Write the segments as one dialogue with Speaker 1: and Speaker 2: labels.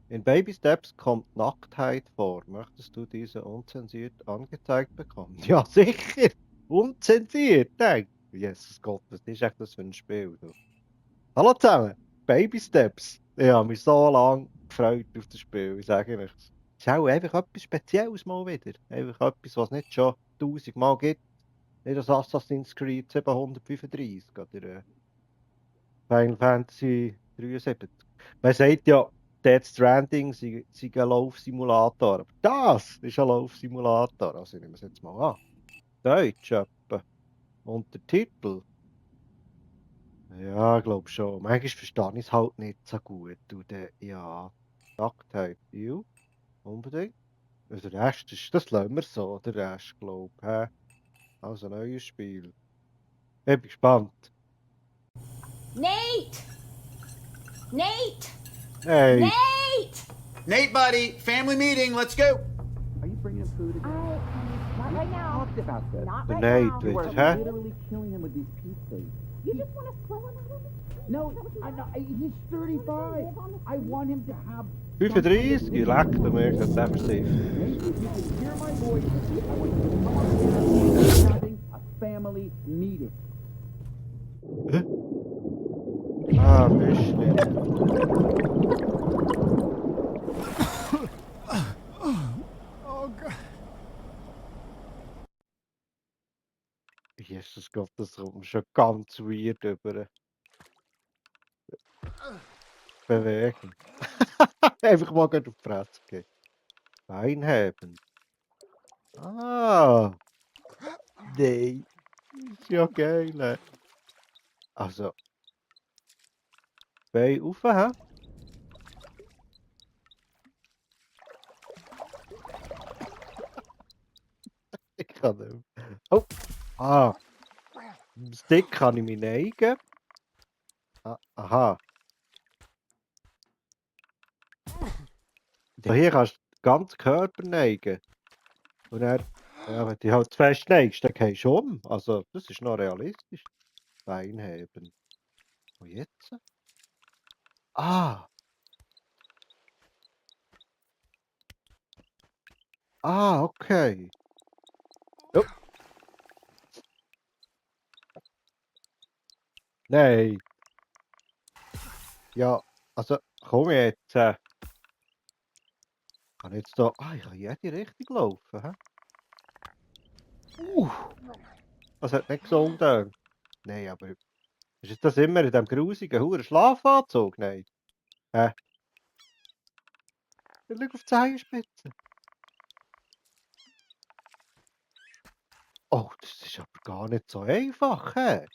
Speaker 1: In Baby Steps kommt Nacktheit vor. Möchtest du diese unzensiert angezeigt bekommen? Ja, sicher! Unzensiert, denk! Jesus Gott, was ist echt das für ein Spiel? Du? Hallo zusammen! Baby Steps! Ich habe mich so lange gefreut auf das Spiel, ich sage euch. Es ist auch einfach etwas Spezielles mal wieder. Einfach etwas, was es nicht schon 1000 Mal gibt. Nicht das Assassin's Creed 735 oder Final Fantasy 73. Man sagt ja, Death Stranding sei ein Laufsimulator. Aber das ist ein Laufsimulator. Also ich nehme es jetzt mal an. Deutsch etwa. Untertitel. Ja, ich glaube schon. Manchmal verstehe ich es halt nicht so gut. Und ja, Nacktheit. Ja, unbedingt. Also der Rest, das lassen wir so. Der Rest, glaube ich. Also neues Spiel. Ich bin gespannt.
Speaker 2: Nate! Nate!
Speaker 1: Hey,
Speaker 2: Nate!
Speaker 3: Nate, buddy, family meeting. Let's go.
Speaker 4: Are you bringing him food again?
Speaker 2: Not right now.
Speaker 4: Talked about this.
Speaker 2: Not
Speaker 1: der
Speaker 2: right
Speaker 1: Nate
Speaker 2: now.
Speaker 1: wieder,
Speaker 4: We're
Speaker 1: hä?
Speaker 4: literally killing him with these pizzas.
Speaker 2: You just want to throw him out of the
Speaker 4: No, he's 35. I want him to have.
Speaker 1: 35, leckt mir, das ist einfach safe.
Speaker 4: Maybe if you can hear my voice, I want you to come up here and we're having a family meeting.
Speaker 1: Ah, Fischli.
Speaker 3: Oh God.
Speaker 1: Jesus Gott, das kommt mir schon ganz weird über. Bewegen. Einfach mal gerade auf die Fresse gehen. Beinheben. Ah, nee. Ist ja geil. Also, Bein rauf, hä? Ich kann nicht mehr. Oh, ah. Mit dem Stick kann ich mich neigen. Ah, aha. Ja, hier kannst du den ganzen Körper neigen. Und er, ja, wenn du dich halt zu fest neigst, dann gehst du um. Also, das ist noch realistisch. Beinheben. Und jetzt? Ah. Ah, okay. Oh, nein. Ja, also, komm jetzt. Kann ich jetzt da. Ah, ich kann in jede Richtung laufen, hä? Das hat nicht gesund. Nein, aber ist jetzt das immer in diesem grusigen Huren Schlafanzug? Nein. Hä? Ich schau auf die Zehenspitze. Oh, das ist aber gar nicht so einfach, hä?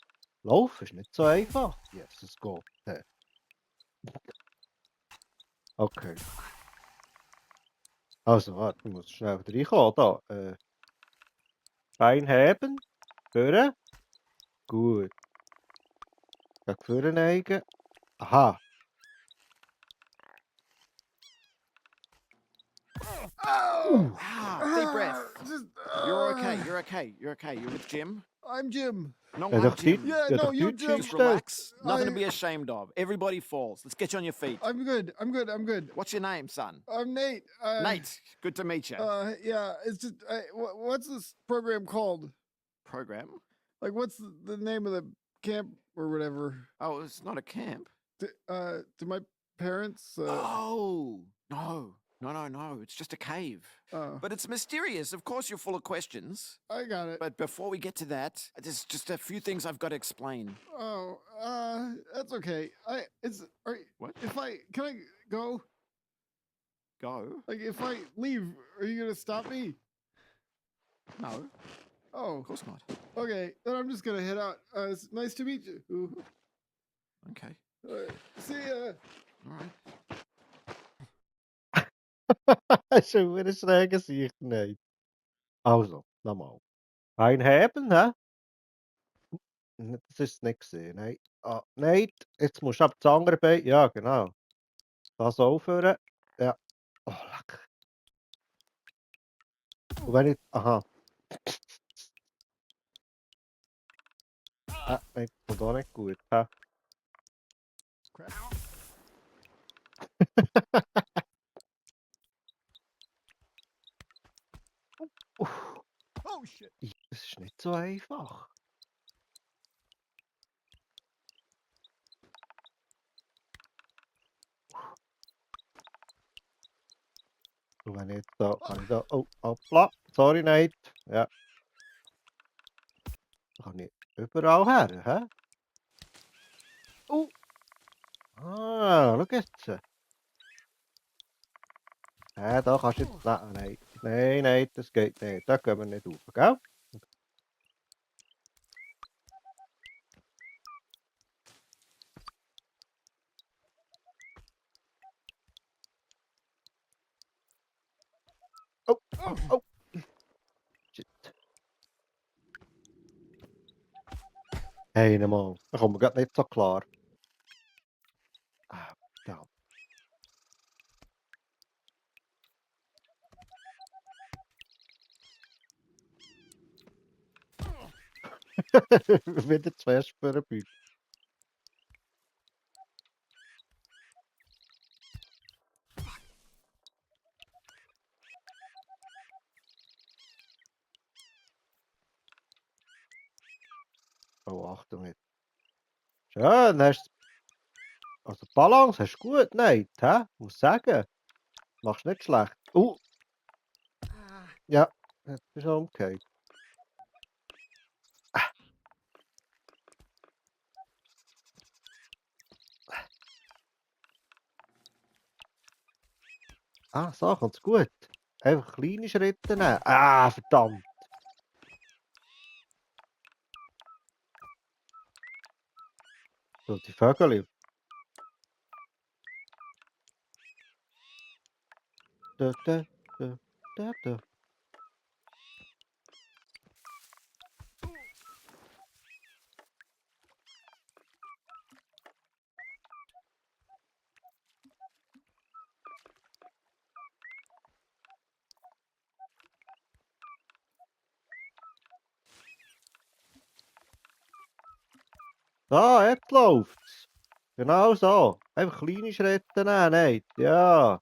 Speaker 1: Laufen ist nicht so einfach. Jesus Gott, hä? Okay. Also, warte, ich muss schnell wieder reinkommen. Da. Bein heben. Führen. Gut. Gegen vorne neigen. Aha.
Speaker 3: Oh.
Speaker 5: Deep breath.
Speaker 3: Just,
Speaker 5: You're okay. You're okay. You're okay. You're with Jim.
Speaker 3: I'm Jim.
Speaker 5: Not
Speaker 1: Ja,
Speaker 5: one
Speaker 1: doch die,
Speaker 5: Jim.
Speaker 3: Yeah,
Speaker 1: ja,
Speaker 3: no,
Speaker 1: doch
Speaker 3: you
Speaker 1: die
Speaker 3: Jim.
Speaker 5: Just
Speaker 1: Geschichte.
Speaker 5: relax. Nothing to
Speaker 3: I-
Speaker 5: be ashamed of. Everybody falls. Let's get you on your feet.
Speaker 3: I'm good. I'm good. I'm good.
Speaker 5: What's your name, son?
Speaker 3: I'm Nate.
Speaker 5: Nate. Good to meet you.
Speaker 3: Yeah, it's just, what's this program called?
Speaker 5: Program?
Speaker 3: Like, what's the name of the camp or whatever?
Speaker 5: Oh, it's not a camp.
Speaker 3: Do my parents?
Speaker 5: Oh, no. No. It's just a cave.
Speaker 3: Oh,
Speaker 5: But it's mysterious. Of course, you're full of questions.
Speaker 3: I got it.
Speaker 5: But before we get to that, there's just a few things I've got to explain.
Speaker 3: Oh, that's okay.
Speaker 5: What?
Speaker 3: Can I go?
Speaker 5: Go?
Speaker 3: Like, if I leave, are you gonna stop me?
Speaker 5: No,
Speaker 3: Oh,
Speaker 5: of course not.
Speaker 3: okay. Then I'm just gonna head out. It's nice to meet you.
Speaker 5: Okay.
Speaker 3: See ya.
Speaker 5: All right.
Speaker 1: Schon wieder schräge Sicht, nein. Also, nochmal. Bein heben, hä? Das ist es nicht gesehen, nein. Ah, nein, jetzt musst du ab das andere Bein. Ja, genau. Das aufhören. Ja. Oh, leck. Und wenn ich. Aha. Nein, das kommt auch nicht gut. Hä? so einfach. Und wenn ich jetzt da, kann ich da, oh, hoppla, sorry, Nate. Ja. Da kann ich überall her, hä? Ah, schau jetzt. Da kannst du jetzt, nein, das geht nicht. Da gehen wir nicht rauf, gell? Oh. Shit. Hey, mal. Da kommen wir gerade nicht so klar. Ah, verdammt. Wieder zuerst für den Büt. Oh, Achtung jetzt. Schön, hast also Balance hast du gut, Nate, hä? Muss sagen. Machst nicht schlecht. Ja, jetzt bist du umgekehrt. Ah, so, kommt's gut. Einfach kleine Schritte nehmen. Ah, verdammt. So, die Vögel. Da. Da, jetzt läuft's. Genau so. Einfach kleine Schritte nehmen, Nate. Ja.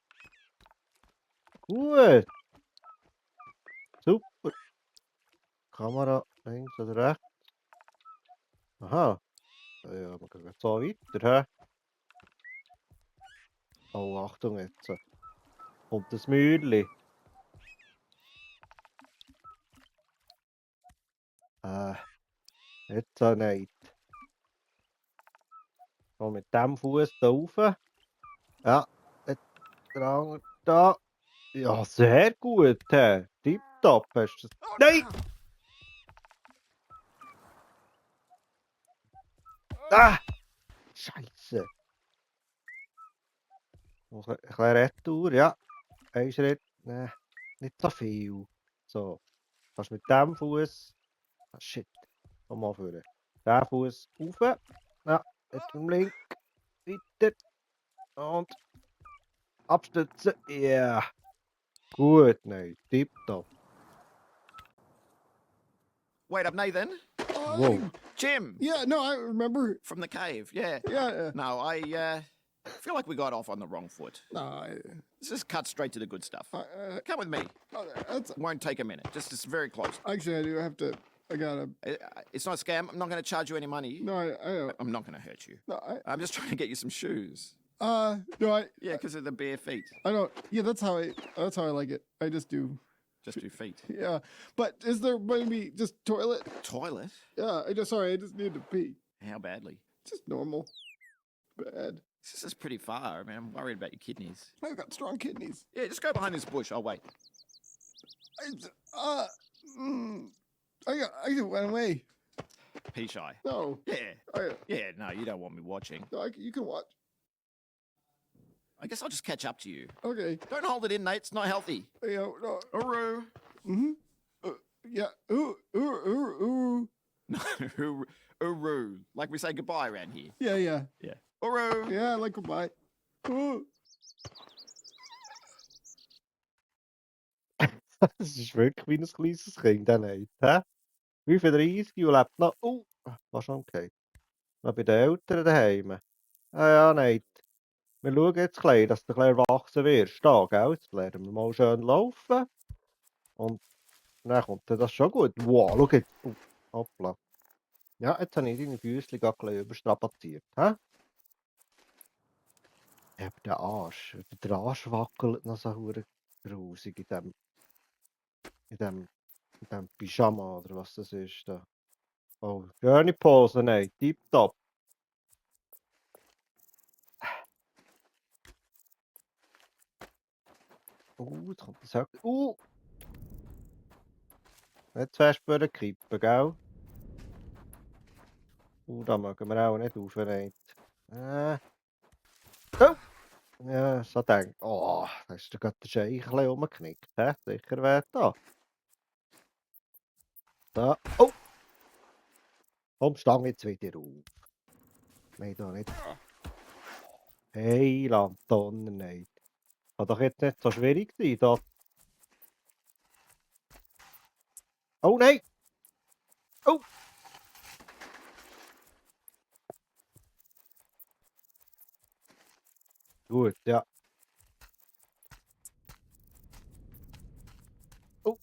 Speaker 1: Gut. Super. Kamera links oder rechts. Aha. Ja, wir gehen so weiter, hä? Oh, Achtung jetzt. Kommt das Mäuerli. Jetzt so nicht. So mit dem Fuß da rauf. Ja, jetzt der andere da. Ja, sehr gut, hä? Tipptopp hast du das. Nein! Ah! Scheiße. Noch ein bisschen Retour, ja. Ein Schritt. Nee, nicht so viel. So. Kannst mit dem Fuß. Ah, shit. Nochmal vorne. Den Fuß rauf. Ja, jetzt mit dem Link. Weiter. Und abstützen. Ja. Yeah. Gut, nein. Tipptopp.
Speaker 5: Wait up, Nathan.
Speaker 1: Whoa.
Speaker 5: Jim
Speaker 3: Yeah, no, I remember.
Speaker 5: from the cave. Yeah.
Speaker 3: Yeah,
Speaker 5: No, I feel like we got off on the wrong foot.
Speaker 3: no,
Speaker 5: Let's just cut straight to the good stuff.
Speaker 3: I,
Speaker 5: Come with me.
Speaker 3: that's
Speaker 5: Won't take a minute. Just it's very close.
Speaker 3: actually I do have to. I gotta.
Speaker 5: It's not a scam. I'm not going to charge you any money.
Speaker 3: No, I don't.
Speaker 5: I'm not going to hurt you.
Speaker 3: No,
Speaker 5: I'm just trying to get you some shoes.
Speaker 3: no,
Speaker 5: Yeah, because of the bare feet.
Speaker 3: I don't. Yeah, that's how I like it. I just do.
Speaker 5: Just do feet.
Speaker 3: Yeah, but is there maybe just toilet?
Speaker 5: Toilet?
Speaker 3: Yeah, I just need to pee.
Speaker 5: How badly?
Speaker 3: Just normal. Bad.
Speaker 5: This is pretty far. I mean, I'm worried about your kidneys.
Speaker 3: I've got strong kidneys.
Speaker 5: Yeah, just go behind this bush. I'll wait.
Speaker 3: I went away.
Speaker 5: Pea shy.
Speaker 3: No,
Speaker 5: Yeah. Yeah, no, you don't want me watching.
Speaker 3: you can watch.
Speaker 5: I guess I'll just catch up to you.
Speaker 3: Okay.
Speaker 5: Don't hold it in, Nate. It's not healthy.
Speaker 3: Yeah. No.
Speaker 5: Uru.
Speaker 3: Yeah. Ooh.
Speaker 5: No, uru. Like we say goodbye around here.
Speaker 3: Yeah.
Speaker 5: Yeah. Uru.
Speaker 3: Yeah. Like goodbye. Ooh.
Speaker 1: Das ist wirklich wie ein kleines Kind, der Nate, hä? Wie viel 30 und lebt noch. Was schon okay. Noch bei den Eltern daheim. Ah ja, Nate. Wir schauen jetzt ein bisschen, dass du ein bisschen erwachsen wirst. Da, gell? Jetzt lernen wir mal schön laufen. Und dann kommt das schon gut. Wow, schau jetzt. Hoppla. Ja, jetzt habe ich deine Füße ein bisschen überstrapaziert. Hä? Eben der Arsch. Der Arsch wackelt noch so hure grusig in dem, in dem Pyjama oder was das ist da. Oh, schöne Pose, nein, tipptopp. Jetzt kommt das Höckli. Jetzt fest für den Kippen, gell? Da mögen wir auch nicht aufnehmen. Oh! Ja, so denk. Oh, da ist gerade der Scheichel umgeknickt. Hä? Sicher wer da. Da. Oh! Komm, stang jetzt wieder auf. Nein, da nicht. Hey, Lantonnen, nein. Kann doch jetzt nicht so schwierig sein, da. Oh, nein! Oh! Gut, ja. Oh!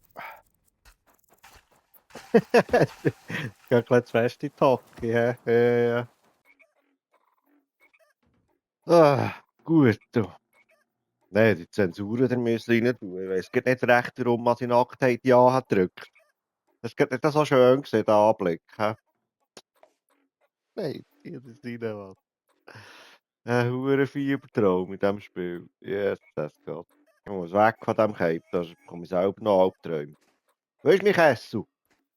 Speaker 1: Geht gleich zu fest in die Hocke, hä? Ja. Gut, du. Nein, die Zensur, da müssen rein tun. Ich weiss nicht recht, warum man die Nacktheit ja hat gedrückt. Das ist nicht so schön gesehen, der Anblick, hä? Nein, das ist rein, was. Ein hoher Fiebertraum in diesem Spiel. Yes, das geht. Ich muss weg von diesem Cape, da bekomme ich selber noch Albträume. Wo ist mein Kessel?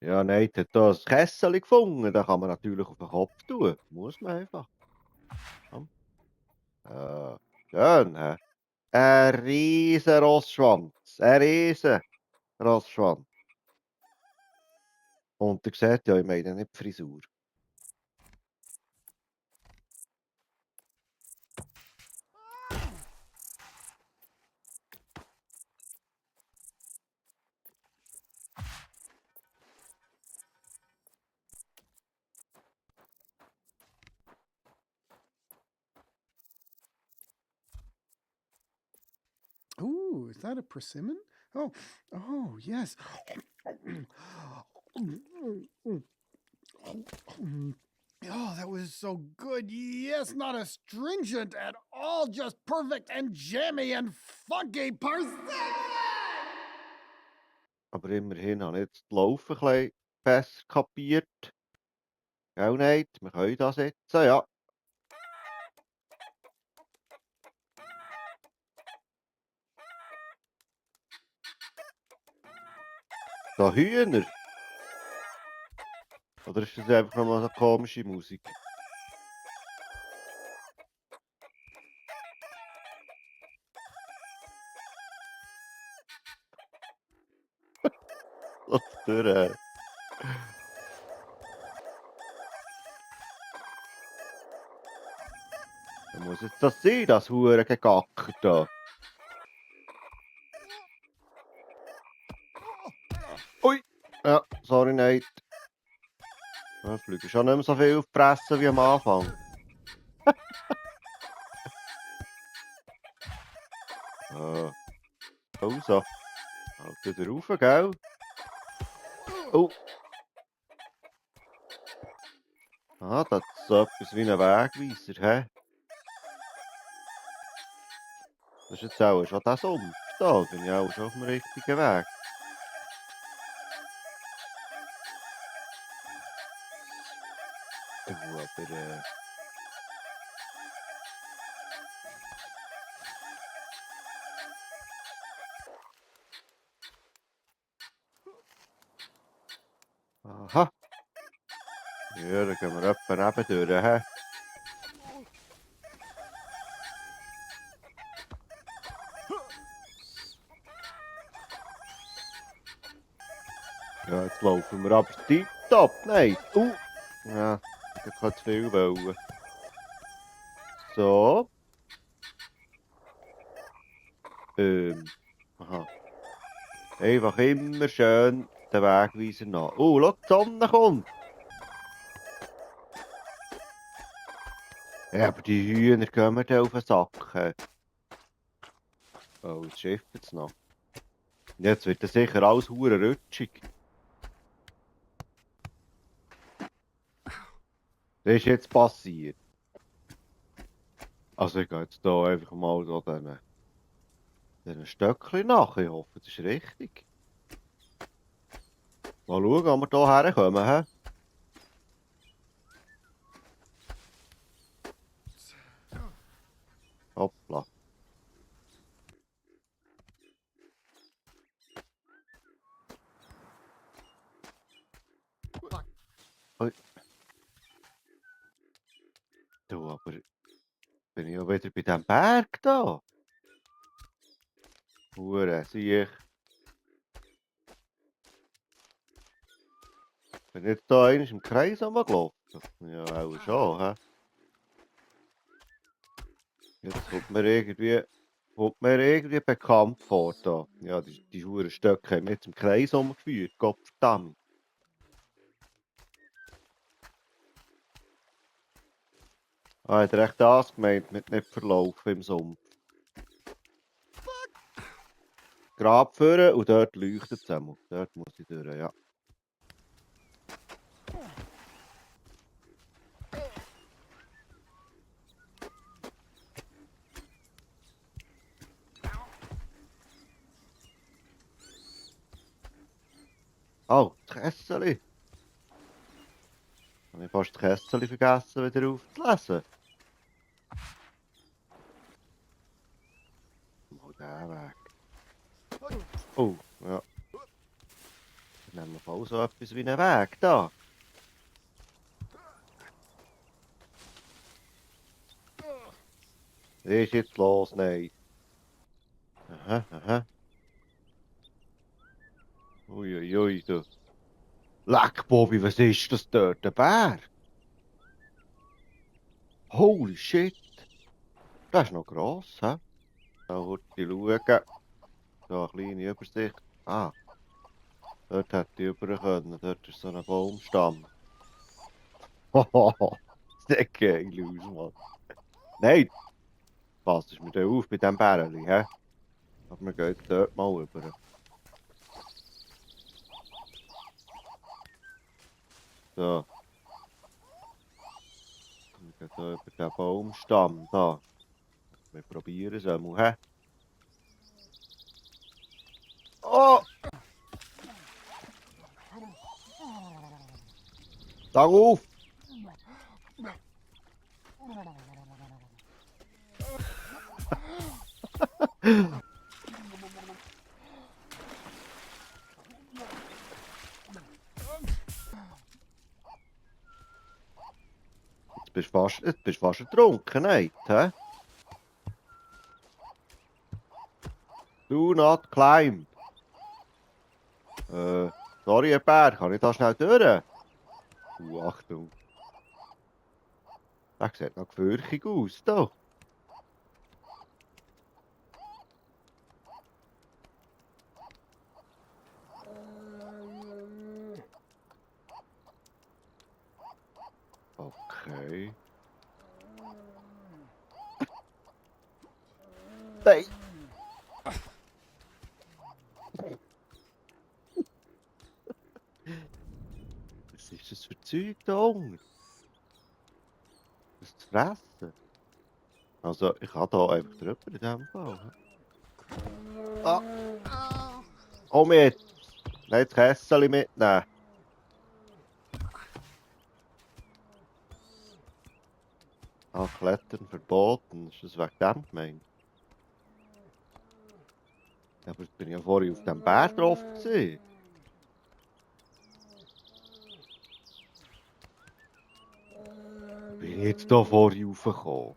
Speaker 1: Ja, Nate hat da ein Kessel gefunden. Da kann man natürlich auf den Kopf tun. Muss man einfach. Schön, hä? Ein riesen Rossschwanz. Ein riesen Rossschwanz. Und ihr seht ja, ich meine nicht die Frisur.
Speaker 3: Ooh, is that a persimmon? Oh, oh, yes. Oh, that was so good. Yes, not astringent at all. Just perfect and jammy and funky persimmon!
Speaker 1: Aber immerhin habe ich jetzt das Laufen ein bisschen besser kapiert. Gell, Nate? Wir können das jetzt, ja. Da Hühner. Oder ist das einfach nochmal so komische Musik? Was durch? Da muss jetzt das sein, das hure Gegacker da. Ui! Ja, sorry, Nate. Da fliegen schon nicht mehr so viel auf die Presse wie am Anfang. Also. Halt wieder rauf, gell? Oh! Ah, das ist so etwas wie ein Wegweiser, hä? Das ist jetzt auch schon der Sumpf da. Bin ich auch schon auf dem richtigen Weg. Du, aber aha! Ja, dann gehen wir etwa nebendurch, hä? Ja, jetzt laufen wir aber tipptopp. Nein! Ja, ich kann zu viel wollen. So. Aha. Einfach immer schön den Wegweiser nach. Schau, die Sonne kommt! Ja, aber die Hühner gehen mir dann auf den Sack. Oh, jetzt schifft es noch. Jetzt wird das sicher alles hure rutschig. Was ist jetzt passiert? Also ich gehe jetzt hier einfach mal so diesen Stöckchen nach. Ich hoffe, das ist richtig. Mal schauen, ob wir hier herkommen. He? Hoppla. Ui. Du, aber bin ich ja wieder bei diesem Berg da? Hure, sieh ich. Bin jetzt da einmal im Kreis rumgelaufen? Ja, auch schon, hä? Jetzt kommt mir irgendwie bekannt vor da. Ja, die Huren Stöcke haben mich jetzt im Kreis rumgeführt. Gottverdammt. Ah, hat er echt das gemeint mit nicht verlaufen im Sumpf? Grab führen und dort leuchtet es einmal. Dort muss ich durch, ja. Oh, das Kesseli. Habe ich fast das Kesseli vergessen, wieder aufzulesen. Mal den Weg. Oh, ja. Dann nehmen wir voll so etwas wie einen Weg da. Was ist jetzt los? Nein. Aha, aha. Uiuiui, du. Leck, Bobby, was ist das dort? Ein Bär? Holy shit. Das ist noch gross, hä? Da kurz schauen. So eine kleine Übersicht. Ah, dort hätte ich über können. Dort ist so ein Baumstamm. Hohoho, das sieht geil aus, Mann. Nein, passt mir da auf bei diesem Bärli, hä? Aber wir gehen dort mal rüber. So. Wir gehen hier über den Baumstamm da. Wir probieren es einmal, hä? Oh! Sag auf! Jetzt bist du fast ertrunken, nicht? Hä? Do not climb. Sorry, Herr Bär, kann ich da schnell durch? Achtung. Das sieht noch gefürchtig aus, da. Okay. Nein! Was ist das für Zeug da unten? Das zu fressen? Also, ich kann da einfach drüber in dem Fall. Ah! Komm mit! Nein, das Kessel mitnehmen. Ah, Klettern verboten. Ist das wegen dem gemeint? Ja, aber ich bin ja vorhin auf dem Berg drauf gewesen. Bin ich jetzt hier vorhin raufgekommen?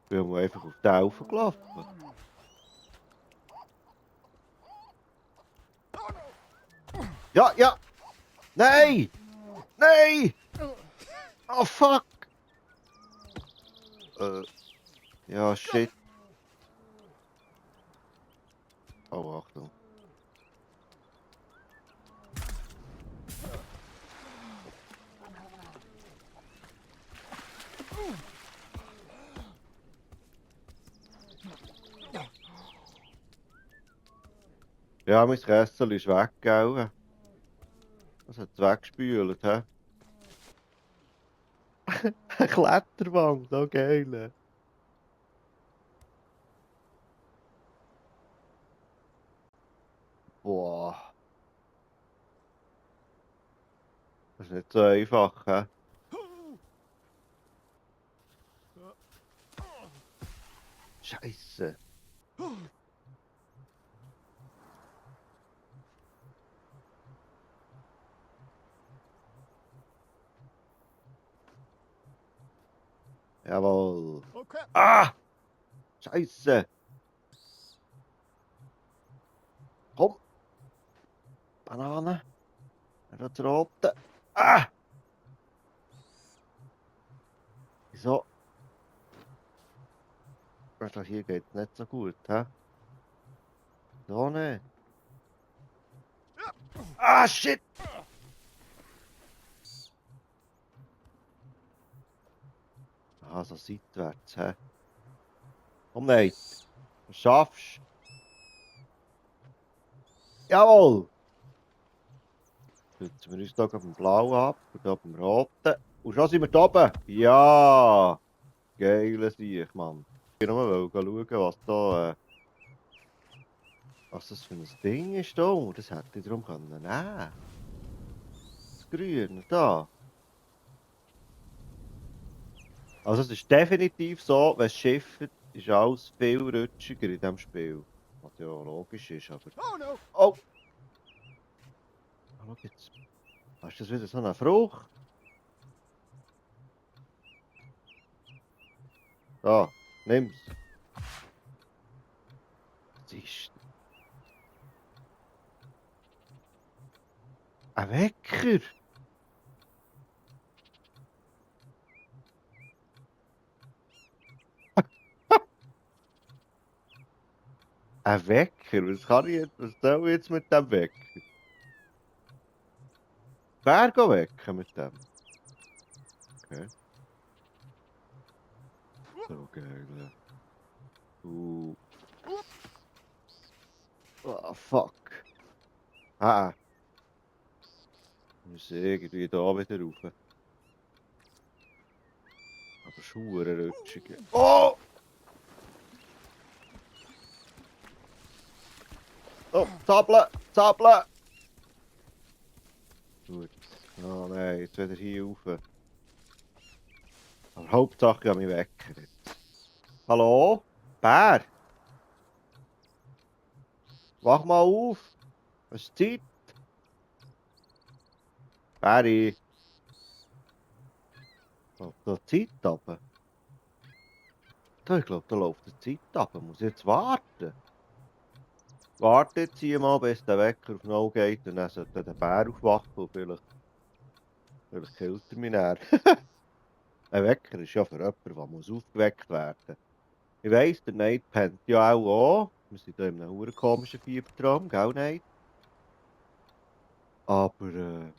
Speaker 1: Ich bin mal einfach auf den raufgelaufen. Ja, ja! Nein! Nein! Oh fuck! Ja, shit. Oh, Achtung. Ja, mein Kessel ist weg, gell? Das hat es weggespült, hä? Eine Kletterwand, so geil. Boah. Das ist nicht so einfach, hä? Scheiße. Jawohl.
Speaker 3: Oh crap!
Speaker 1: Ah! Scheiße. Komm. Banane. Das rote. Ah! Wieso? Also hier geht's nicht so gut, hä? So nicht. Ah, shit! Ah, so seitwärts, hä? Komm, Nate. Du schaffst. Jawohl! Jetzt setzen wir uns hier beim Blauen ab und hier beim Roten. Und schon sind wir da oben. Ja! Geile Sieg, Mann. Ich wollte nur schauen, was da... was das für ein Ding ist da. Und das hätte ich darum können nehmen. Das Grüne, da. Also es ist definitiv so, wenn es schifft, ist alles viel rutschiger in diesem Spiel. Was ja logisch ist, aber...
Speaker 3: Oh no!
Speaker 1: Oh! Schau jetzt. Hast du das wieder so eine Frucht? Da, nimm's. Was ist ein Wecker? Ein Wecker? Was kann ich jetzt, was soll ich jetzt mit dem Wecker? Wer go wecken mit dem? Okay. So geil. Oh, fuck. Ah. Wir müssen irgendwie da wieder rauf. Aber Schuhe rutschig. Oh! Oh, zappeln! Zappeln! Gut. Oh nein, jetzt wieder hier rauf. Aber Hauptsache, ich habe mich wecker jetzt. Hallo? Bär? Wach mal auf! Es ist Zeit! Bäri! Läuft da die Zeit runter? Ich glaube, da läuft die Zeit runter. Muss ich jetzt warten? Warte jetzt hier mal, bis der Wecker auf Null geht und dann sollte der Bär aufwachen und vielleicht killt er mich näher. Ein Wecker ist ja für jemanden, der muss aufgeweckt werden. Ich weiss, der Nate pennt ja auch. Wir sind hier in einem verdammt komischen Fiebertraum, gell Nate? Aber wenn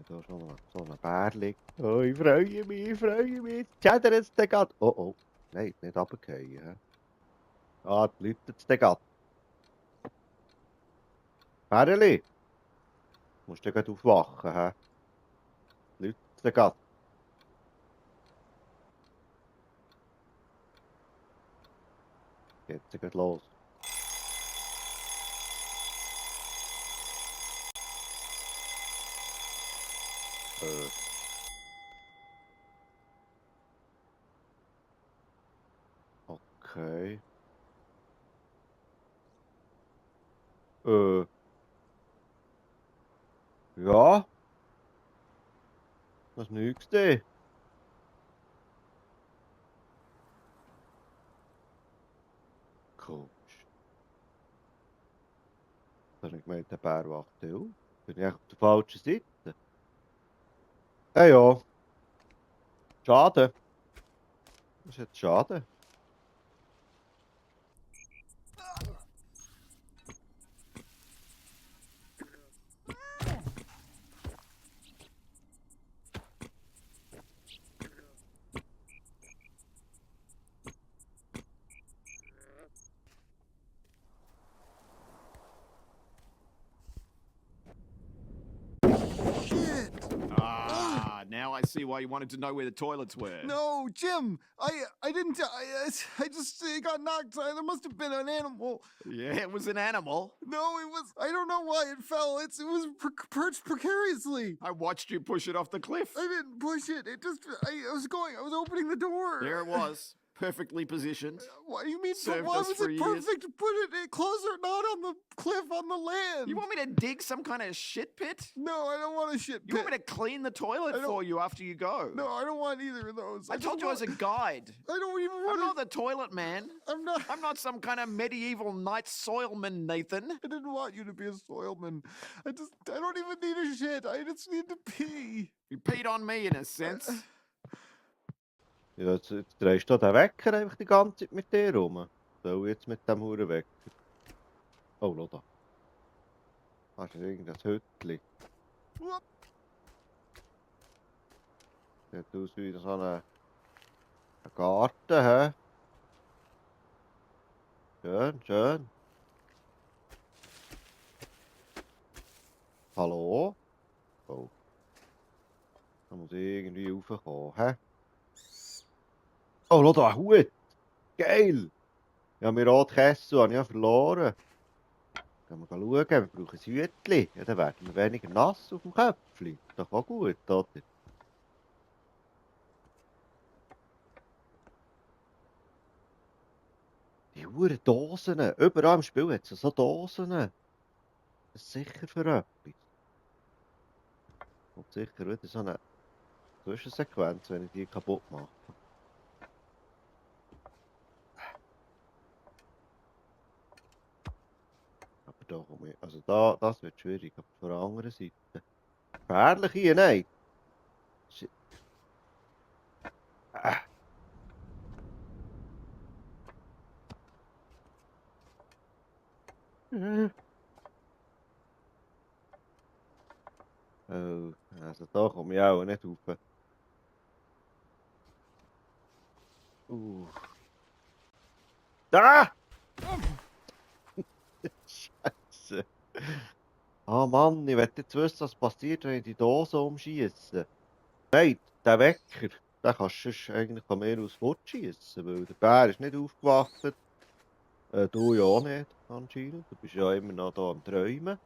Speaker 1: da schon so ein Bär liegt. Oh, ich freue mich, ich freue mich. Schädert jetzt den Gatt. Oh oh, nein, nicht runterfallen. Ah, die Leute jetzt den Gatt. Bäreli, musst du gleich aufwachen, hä? Leute den Gatt. Jetzt geht los. Okay. Ja. Das ist nichts gesehen. Komisch. Da habe ich gemeint, der Bär wacht auf. Bin ich echt auf der falschen Seite? Ja. Schade. Das ist jetzt schade.
Speaker 5: Ah, now I see why you wanted to know where the toilets were.
Speaker 3: No, Jim, I didn't. I just got knocked. There must have been an animal.
Speaker 5: Yeah, it was an animal.
Speaker 3: No, it was. I don't know why it fell. It was perched precariously.
Speaker 5: I watched you push it off the cliff.
Speaker 3: I didn't push it. It just. I was going. I was opening the door.
Speaker 5: There it was, perfectly positioned.
Speaker 3: Why do you mean?
Speaker 5: Served
Speaker 3: Why
Speaker 5: us
Speaker 3: was
Speaker 5: for
Speaker 3: it
Speaker 5: years.
Speaker 3: perfect to put it closer, not on the cliff, on the land?
Speaker 5: You want me to dig some kind of shit pit?
Speaker 3: No, I don't want a shit
Speaker 5: You
Speaker 3: pit.
Speaker 5: want me to clean the toilet
Speaker 3: I don't-
Speaker 5: for you after you go?
Speaker 3: No, I don't want either of those.
Speaker 5: I told you as a guide.
Speaker 3: I don't even
Speaker 5: I'm
Speaker 3: want
Speaker 5: not the toilet man.
Speaker 3: I'm not.
Speaker 5: I'm not some kind of medieval knight soilman, Nathan.
Speaker 3: I didn't want you to be a soilman. I don't even need a shit. I just need to pee.
Speaker 5: You peed on me in a sense.
Speaker 1: Ja, jetzt drehst du den Wecker einfach die ganze Zeit mit dir rum. So, jetzt mit dem Hurenwecker. Oh, schau da. Hast du irgendein Hütchen? Sieht aus wie so ein Garten, hä? Schön, schön. Hallo? Oh. Da muss ich irgendwie raufkommen, hä? Oh, schau da, ein Hut! Geil! Ja, mein Rotkessel habe ich ja verloren. Gehen wir schauen, wir brauchen ein Hütchen. Ja, dann werden wir weniger nass auf dem Köpfchen. Doch auch gut, oder? Die Huren Dosen. Überall im Spiel hat es so Dosen. Das ist sicher für etwas. Und sicher wieder so eine Zwischensequenz, wenn ich die kaputt mache. Aber da komme ich. Also da, das wird schwierig. Aber von der anderen Seite. Gefährlich hier, nein. Shit. Oh, also da komme ich auch nicht rauf. Da! Scheiße. Ah Mann, ich möchte jetzt wissen, was passiert, wenn ich die Dose umschieße. Nein, der Wecker, den kannst du sonst eigentlich von mir aus fortschießen, weil der Bär ist nicht aufgewacht. Du ja auch nicht, anscheinend. Du bist ja immer noch da am Träumen.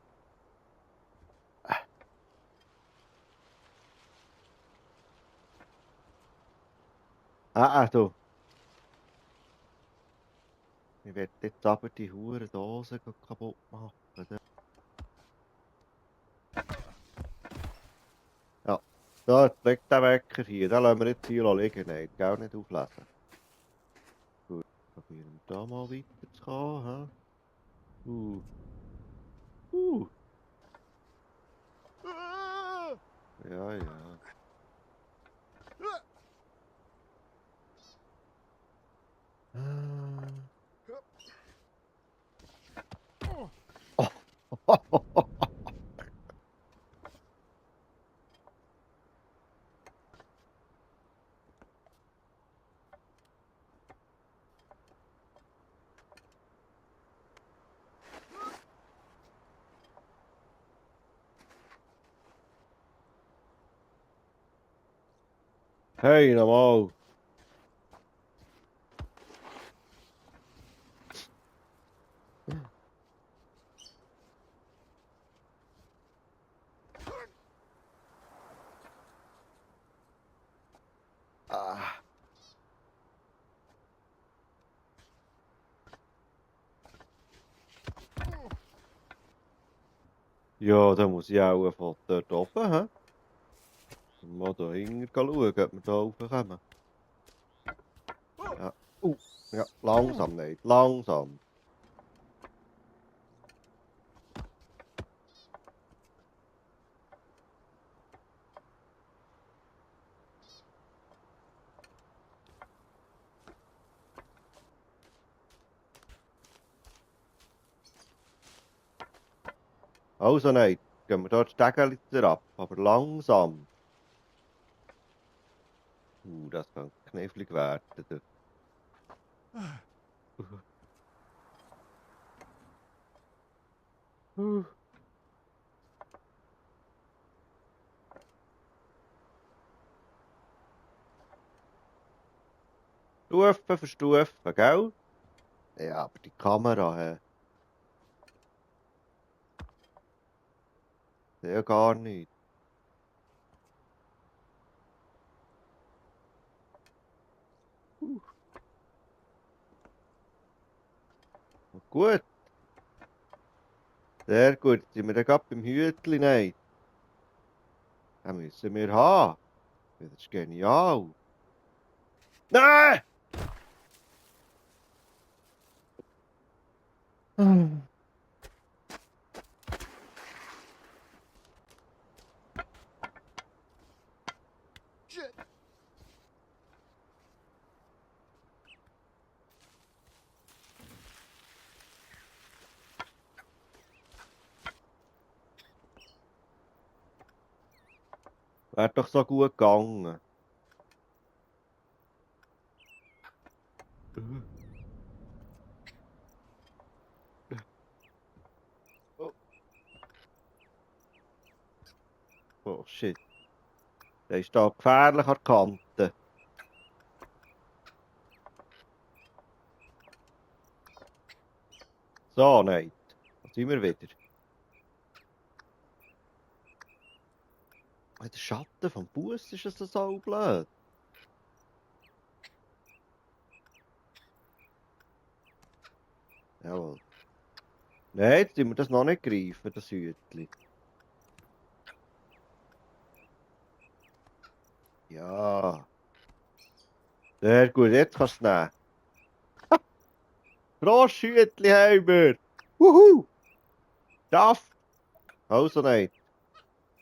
Speaker 1: Du. Ich werde jetzt aber die hure Dose kaputt machen. Ja, da liegt der Wecker hier. Den lassen wir jetzt hier liegen. Nein, gar nicht auflesen. Gut, probieren wir da mal weiterzukommen. Ja, ja. Hey, normal. Ja, da muss ich auch von dort oben, hä? Mal da hinten schauen, ob wir da raufkommen. Ja. Ja, langsam nicht, langsam. Also nein, gehen wir dort die Stegenliter ab, aber langsam. Das kann knifflig werden. Stufe für Stufe, gell? Ja, aber die Kamera, hä? Ja, gar nicht. Gut, sehr gut. Jetzt sind wir dann gerade beim Hütli, nein. Den müssen wir haben. Ja, das ist genial. Nein!
Speaker 3: Shit.
Speaker 1: Wäre doch so gut gegangen. Oh, oh shit. Der ist da gefährlich an der Kante. So, nein. Da sind wir wieder. Der Schatten vom Bus ist es so blöd. Jawohl. Nein, jetzt tun wir das noch nicht greifen, das Hütli. Ja. Sehr gut, jetzt kannst du es nehmen. Grosshütli haben wir. Wuhu! Schaff! Also nein.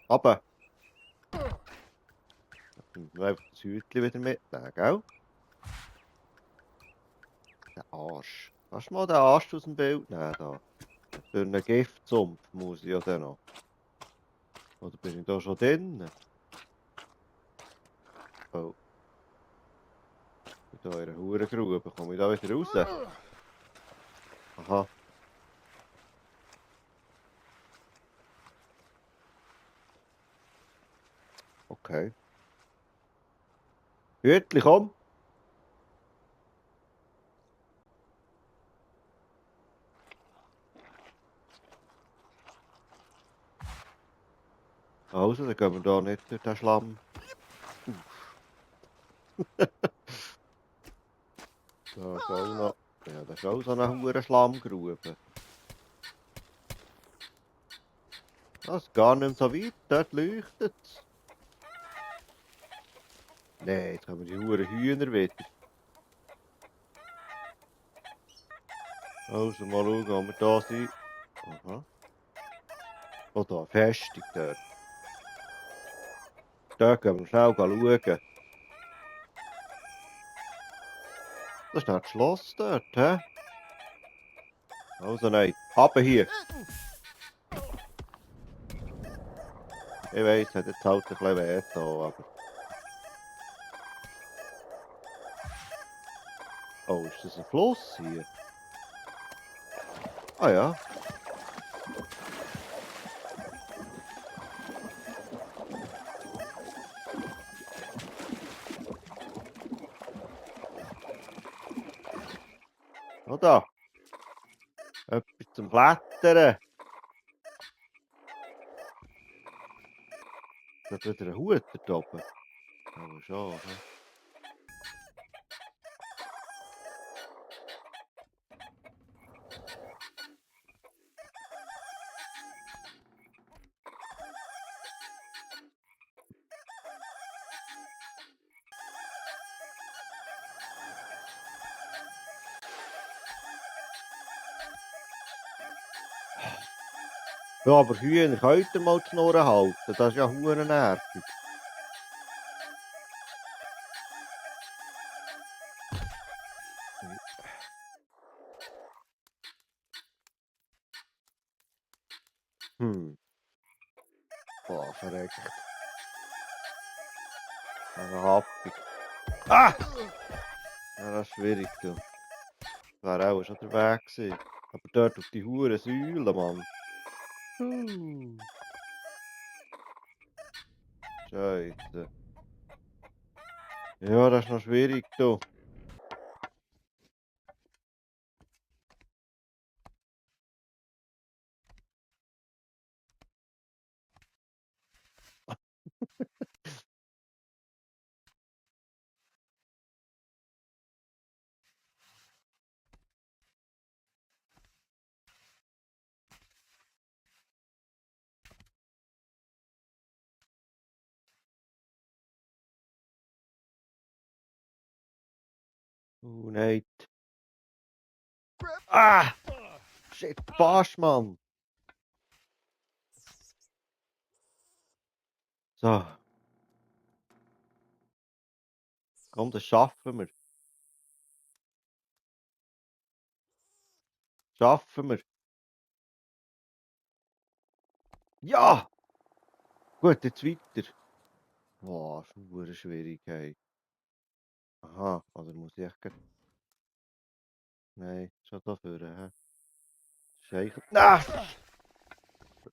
Speaker 1: Aber. Wir einfach das Hütli wieder mitnehmen, gell? Der Arsch. Kannst du mal den Arsch aus dem Bild nehmen da? Durch einen Giftsumpf muss ich ja dann noch. Oder bin ich da schon drin? Oh. Ich bin da in einer Hurengrube. Komme ich da wieder raus? Aha. Okay. Hütli, komm! Also, dann gehen wir da nicht durch den Schlamm. Da ist auch noch. Ja, das ist auch so eine hure Schlammgrube. Das ist gar nicht so weit, dort leuchtet es. Nein, jetzt haben wir die hure Hühner wieder. Also mal schauen, ob wir da sind. Aha. Oh, da eine Festung dort. Da gehen wir schnell schauen. Das ist das Schloss dort, hä? Also nein, runter hier. Ich weiss, hat jetzt halt ein bisschen weh da, aber... Oh, ist das ein Fluss hier? Ah ja. Oh da. Etwas zum Klettern. Da hat wieder ein Hut dort oben. Aber schon, hä? Ja, aber Hühner könnt ihr mal die Schnurren halten. Das ist ja hure nervig. Hm. Boah, verreckt. Also happig. Ah! Ja, das ist schwierig, du. Das wäre auch schon der Weg gewesen. Aber dort auf die hure Säule, Mann. Scheiße. Ja, das ist noch schwierig, du. Oh nein. Ah! Shit, fast, Mann! So. Komm, das schaffen wir. Schaffen wir. Ja! Gut, jetzt weiter. Boah, ist eine Schwierigkeit. Aha, oder muss ich echt... Nein, schon da vorne, hä? Scheiße. Ah!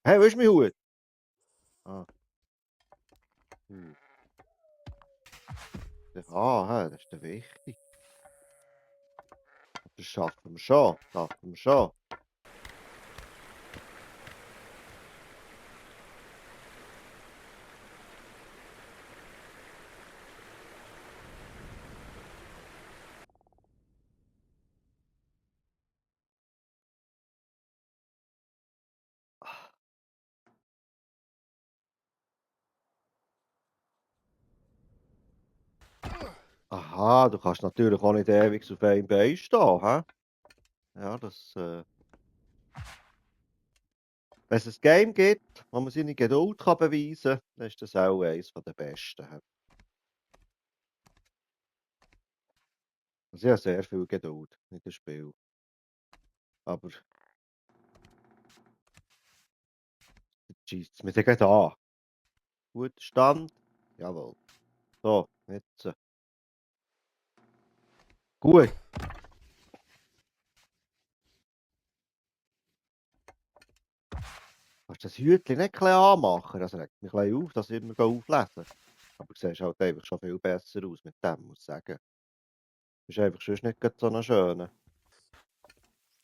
Speaker 1: Hey, wo ist mein Hut? Ah. Ah, hä, das ist der wichtig. Das schaffen wir schon. Schaffen wir schon. Aha, du kannst natürlich auch nicht ewig auf einem Bein stehen, hä? Ja, das... Wenn es ein Game gibt, wo man seine Geduld kann beweisen kann, dann ist das auch eines der besten. Hä? Also ich habe sehr viel Geduld in dem Spiel. Aber... jetzt scheisst es mir dann gleich an. Guter Stand. Jawohl. So, jetzt... Gut. Kannst du das Hütchen nicht ein bisschen anmachen? Das regt mich ein bisschen auf, dass ich immer auflesen. Aber du siehst halt einfach schon viel besser aus mit dem, muss ich sagen. Du bist einfach sonst nicht gerade so ein schöner.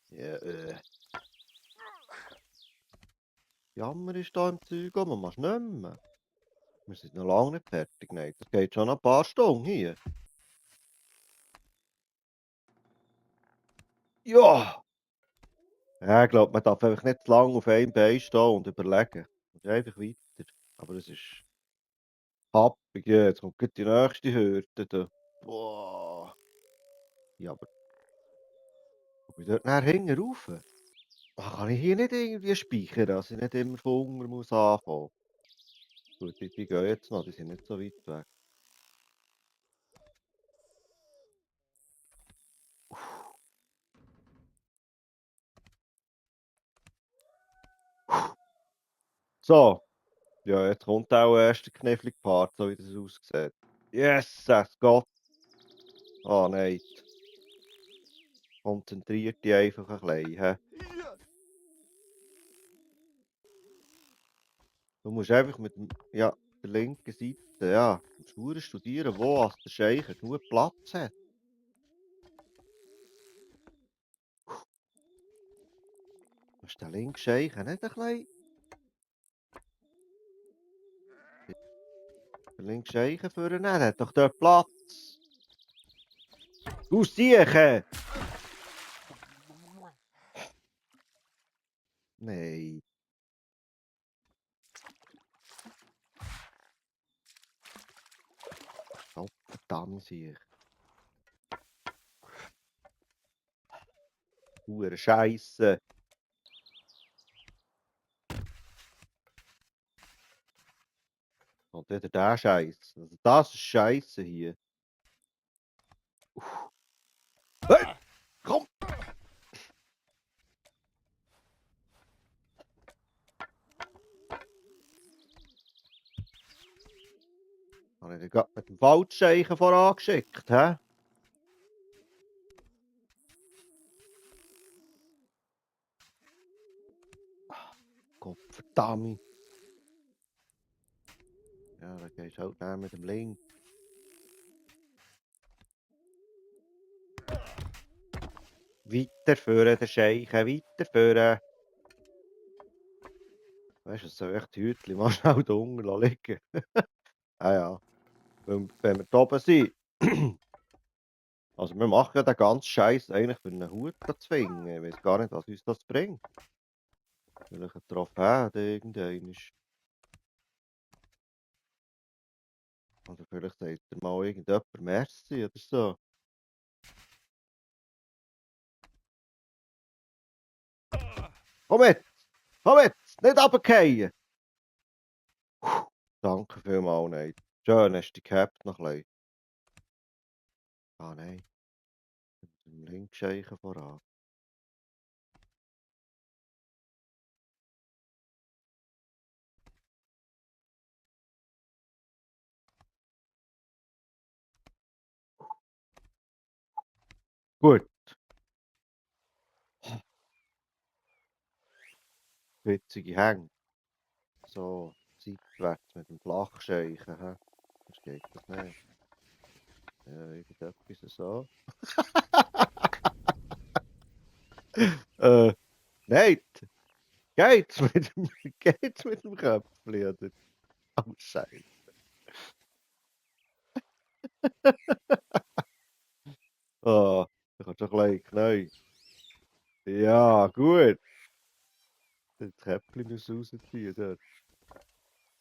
Speaker 1: Ja, Jammer ist da im Zeug, aber man machst nicht mehr. Wir sind noch lange nicht fertig, nein. Das geht schon ein paar Stunden hier. Ja! Ja, ich glaube, man darf einfach nicht zu lange auf einem Bein stehen und überlegen. Man muss einfach weiter. Aber es ist happig, ja. Jetzt kommt gleich die nächste Hürde. Da. Boah. Ja, aber ob ich dort nachher hinten rauf? Kann ich hier nicht irgendwie speichern, dass ich nicht immer von unten muss anfangen? Gut, die gehen jetzt noch, die sind nicht so weit weg. So, ja, jetzt kommt auch erst der knifflige Part, so wie das aussieht. Yes, es geht. Ah, nein. Konzentriert dich einfach ein bisschen. He? Du musst einfach mit dem, ja, der linken Seite, ja, musst studieren, wo als der Scheicher genug Platz hat. Musst den linken Scheicher nicht ein bisschen... Der linke Scheicher vornehmen, der hat doch dort Platz. Du Siechen! Nein. Oh, verdammt Siech. Hure Scheisse. Und wieder der Scheiß. Also das ist Scheisse hier. Hey, komm! Habe ich dir gerade mit dem Falschscheichen vorangeschickt, hä? Gott verdammt. Ja, da gehst du halt näher mit dem Link. Weiterführen, der Scheichen, weiterführen. Weißt du, es soll echt die Hütchen mal schnell da unten liegen. Ah ja, wenn wir da oben sind. Also wir machen ja den ganzen Scheiß eigentlich für einen Hut zu zwingen. Ich weiß gar nicht, was uns das bringt. Vielleicht ein Trophäe oder irgendein. Oder vielleicht sagt er mal irgendjemand Merci oder so. Komm jetzt! Komm jetzt! Nicht runterfallen! Danke vielmals, nein. Schön, hast du dich gehabt noch ein bisschen. Ah nein. Mit dem Linkscheichen voran. Gut. Witzige Hänge. So, seitwärts mit dem Flachscheichen. Hä? Das geht das nicht. Ja, irgendetwas so. Nein! Geht's mit dem, geht's mit dem Köpfchen, oder? Oh, Scheiße. Ah, ich hab schon ein bisschen neu. Ja, gut. Das Köpfchen muss rausziehen dort.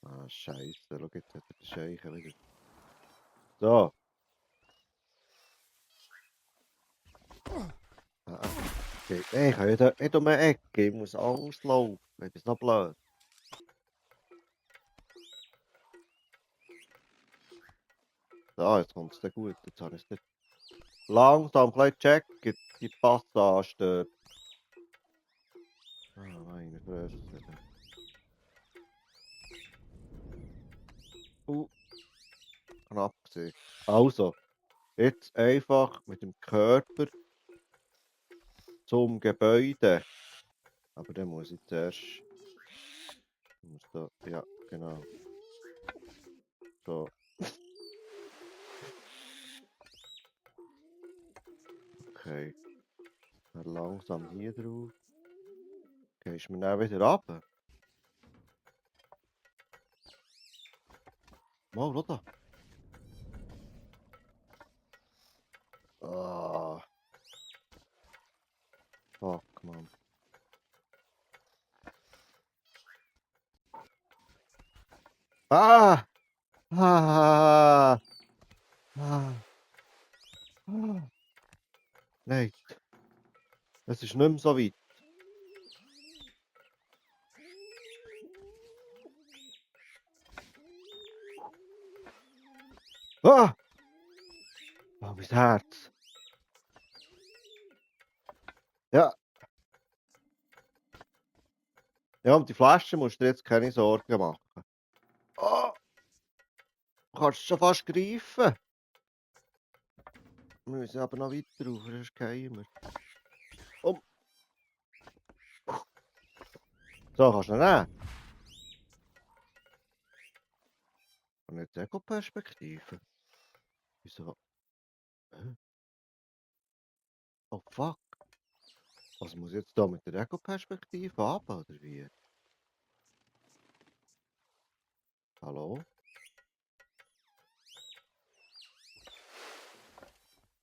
Speaker 1: Ah, Scheiße. Schau, jetzt hat er den Scheichen wieder. So. Ah, okay. Nein, ich kann ja dort nicht um eine Ecke. Ich muss Angst laufen. Das ist noch blöd. So, jetzt kommt es dann gut. Jetzt habe ich es nicht langsam gleich gecheckt. Die Passage dort. Ah, meine Fresse. Knapp gewesen. Also, jetzt einfach mit dem Körper zum Gebäude. Aber dann muss ich zuerst. Ich muss da, ja, genau. So. Okay. Dann langsam hier drauf. Gehst du mir dann wieder runter? Mal, schau da. Ah. Fuck, man. Ah! Ah! Ah! Ah! Nein, es ist nicht mehr so weit. Ah! Oh, mein Herz. Ja. Ja, um die Flasche musst du dir jetzt keine Sorgen machen. Oh! Du kannst schon fast greifen. Wir müssen aber noch weiter rauf, sonst fallen wir. Um. So, kannst du ihn nehmen. Und nicht die Ego-Perspektive. Wieso? Hä? Oh fuck. Was muss ich jetzt da mit der Ego-Perspektive haben, oder wie? Hallo?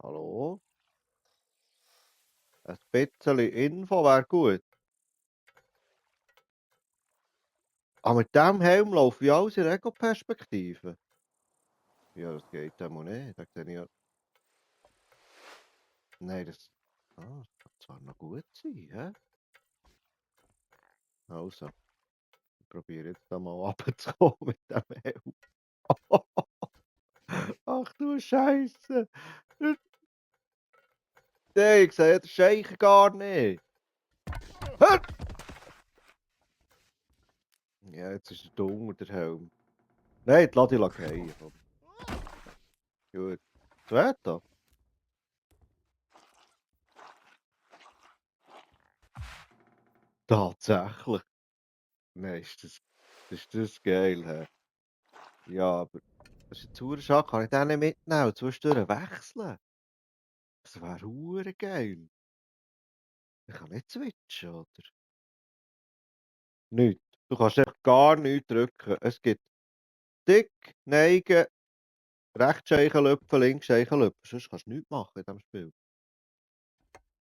Speaker 1: Hallo? Ein bisschen Info wäre gut. Aber mit dem Helm laufe ich alles in der Ego-Perspektive. Ja, das geht ja nicht. Da sehe ich ja... Nein, das... Ah, das kann zwar noch gut sein, hä? Also, ich probiere jetzt da mal runterzukommen mit dem Helm. Ach du Scheiße! Nein, ich sehe den Scheichen gar nicht. Hä? Ja, jetzt ist er dumm, der Helm. Nein, lass dich fallen. Komm. Gut. Zweiter. Tatsächlich. Nein, ist das geil, hä? Ja, aber das ist jetzt verdammt schade. Kann ich den nicht mitnehmen und zwischendurch wechseln? Das wäre verdammt geil. Ich kann nicht switchen, oder? Nichts. Du kannst echt gar nichts drücken. Es gibt Stick, Neigen, Rechtscheichen lüpfen, Linksscheichen lüpfen. Sonst kannst du nichts machen in diesem Spiel.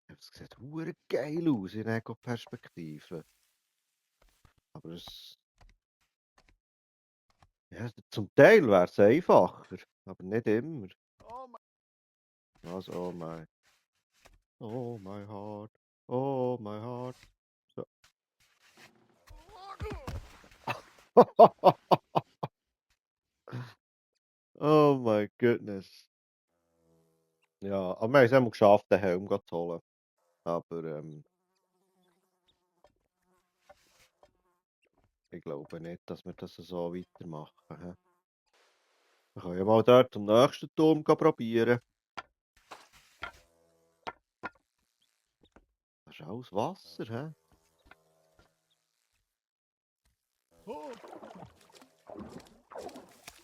Speaker 1: Es sieht verdammt geil aus in Ego-Perspektive. Aber es... Ja, zum Teil wäre es einfacher, aber nicht immer. Was? Oh my. Oh my heart. Oh my heart. Oh my goodness. Ja, aber wir haben es einmal geschafft, den Helm zu holen. Aber ich glaube nicht, dass wir das so weitermachen. Hä? Wir können ja mal dort zum nächsten Turm probieren. Das ist alles Wasser, hä?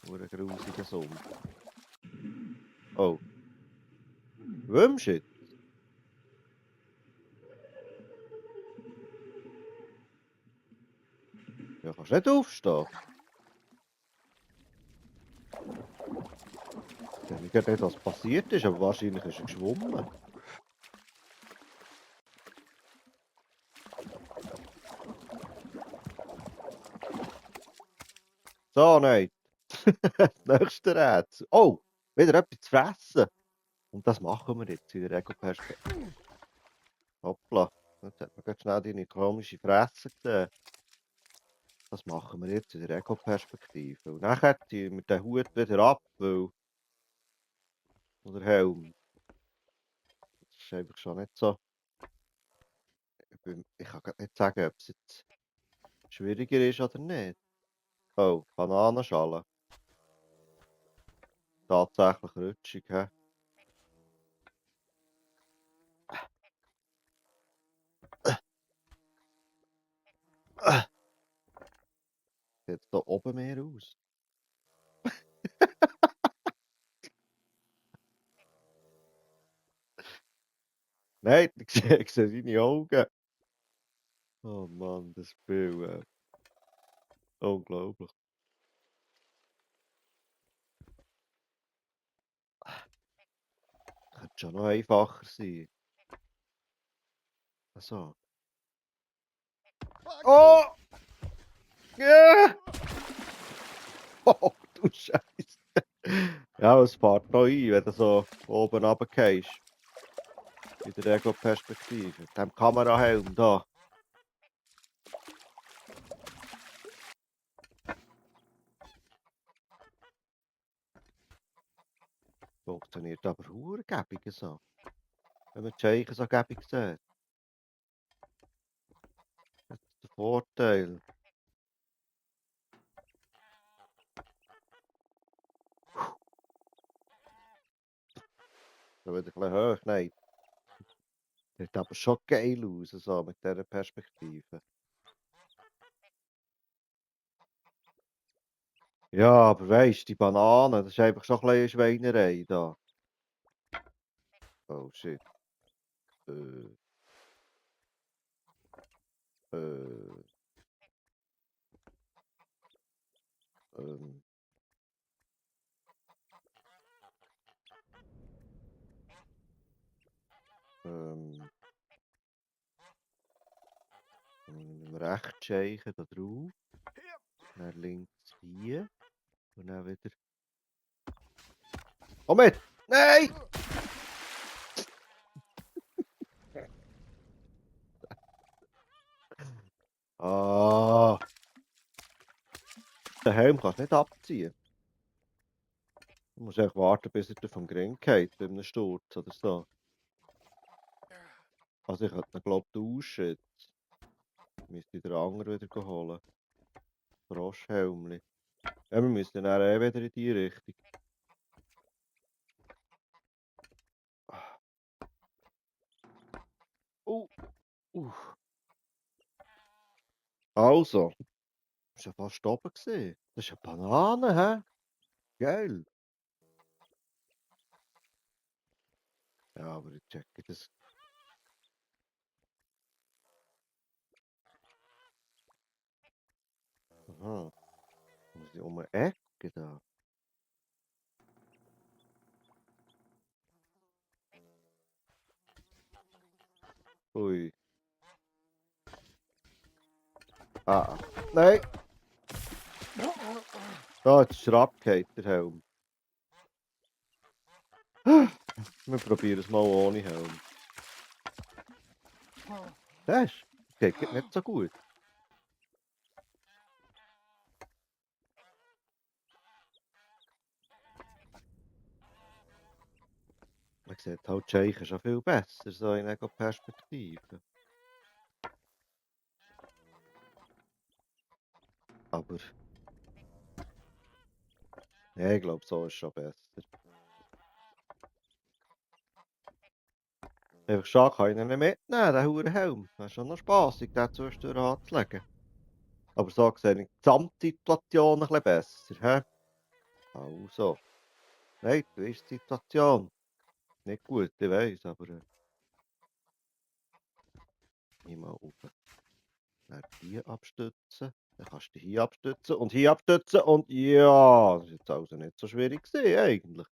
Speaker 1: Nur ein grusiger Sumpf. Oh. Schwimmst du jetzt? Ja, kannst nicht aufstehen. Ich weiß nicht, was passiert ist, aber wahrscheinlich ist er geschwommen. So, nein. Das nächste Rätsel. Oh, wieder etwas zu fressen. Und das machen wir jetzt in der Ego-Perspektive. Hoppla. Jetzt hat man ganz schnell deine komische Fresse gesehen. Das machen wir jetzt in der Ego-Perspektive. Und nachher ziehen wir den Hut wieder ab, weil... Oder Helm. Das ist einfach schon nicht so... Ich kann grad nicht sagen, ob es jetzt schwieriger ist oder nicht. Oh, Bananenschale. Tatsächlich rutschig, hä? Sieht da oben mehr aus? Nein, ich sehe seine Augen. Oh Mann, das Spiel, unglaublich. Könnte schon noch einfacher sein. Also. Oh! Ja! Oh, du Scheiße. Ja, es fährt noch ein, wenn du so oben runtergehst. In der Ego-Perspektive. Mit dem Kamerahelm da. Funktioniert aber verdammt so. Wenn man die Scheichen so gäbig sieht. Das ist der Vorteil. So wieder ein bisschen hoch, nein. Sieht aber schon geil aus, so mit dieser Perspektive. Ja, aber weisst, die Banane, das ist einfach schon ein bisschen Schweinerei da. Oh shit. Äh. Ähm. Mit dem Rechtscheichen da drauf. Dann links hier. Und dann wieder. Komm mit! Nein! Ah! Den Helm kannst du nicht abziehen. Du musst einfach warten, bis er vom Gring geht, bei einem Sturz oder so. Also ich hätte ihn, glaube ich, tauschen jetzt. Müsste ich den anderen wieder holen. Froschhelmli. Ja, wir müssen dann eh wieder in die Richtung. Also. Das war ja fast oben gewesen. Das ist eine Banane, hä? Geil. Ja, aber ich checke das. Aha. Muss ich um eine Ecke da? Ui. Ah. Nein! Da, jetzt ist er abgefallen, der Helm. Wir probieren es mal ohne Helm. Das geht nicht so gut. Man sieht halt Scheichen schon viel besser, so in Ego-Perspektive. Aber... Ja, ich glaube, so ist schon besser. Einfach schade, kann ich ihn nicht mitnehmen, den Hurenhelm. Das ist schon noch spassig, den zwischendurch anzulegen. Aber so sehe ich die Gesamtsituation ein bisschen besser. Hä? Also. Nein, du ist die Situation. Nicht gut, ich weiss, aber... Nimm mal auf. Dann hier abstützen. Dann kannst du hier abstützen und hier abstützen und ja, das ist jetzt also nicht so schwierig gewesen, eigentlich.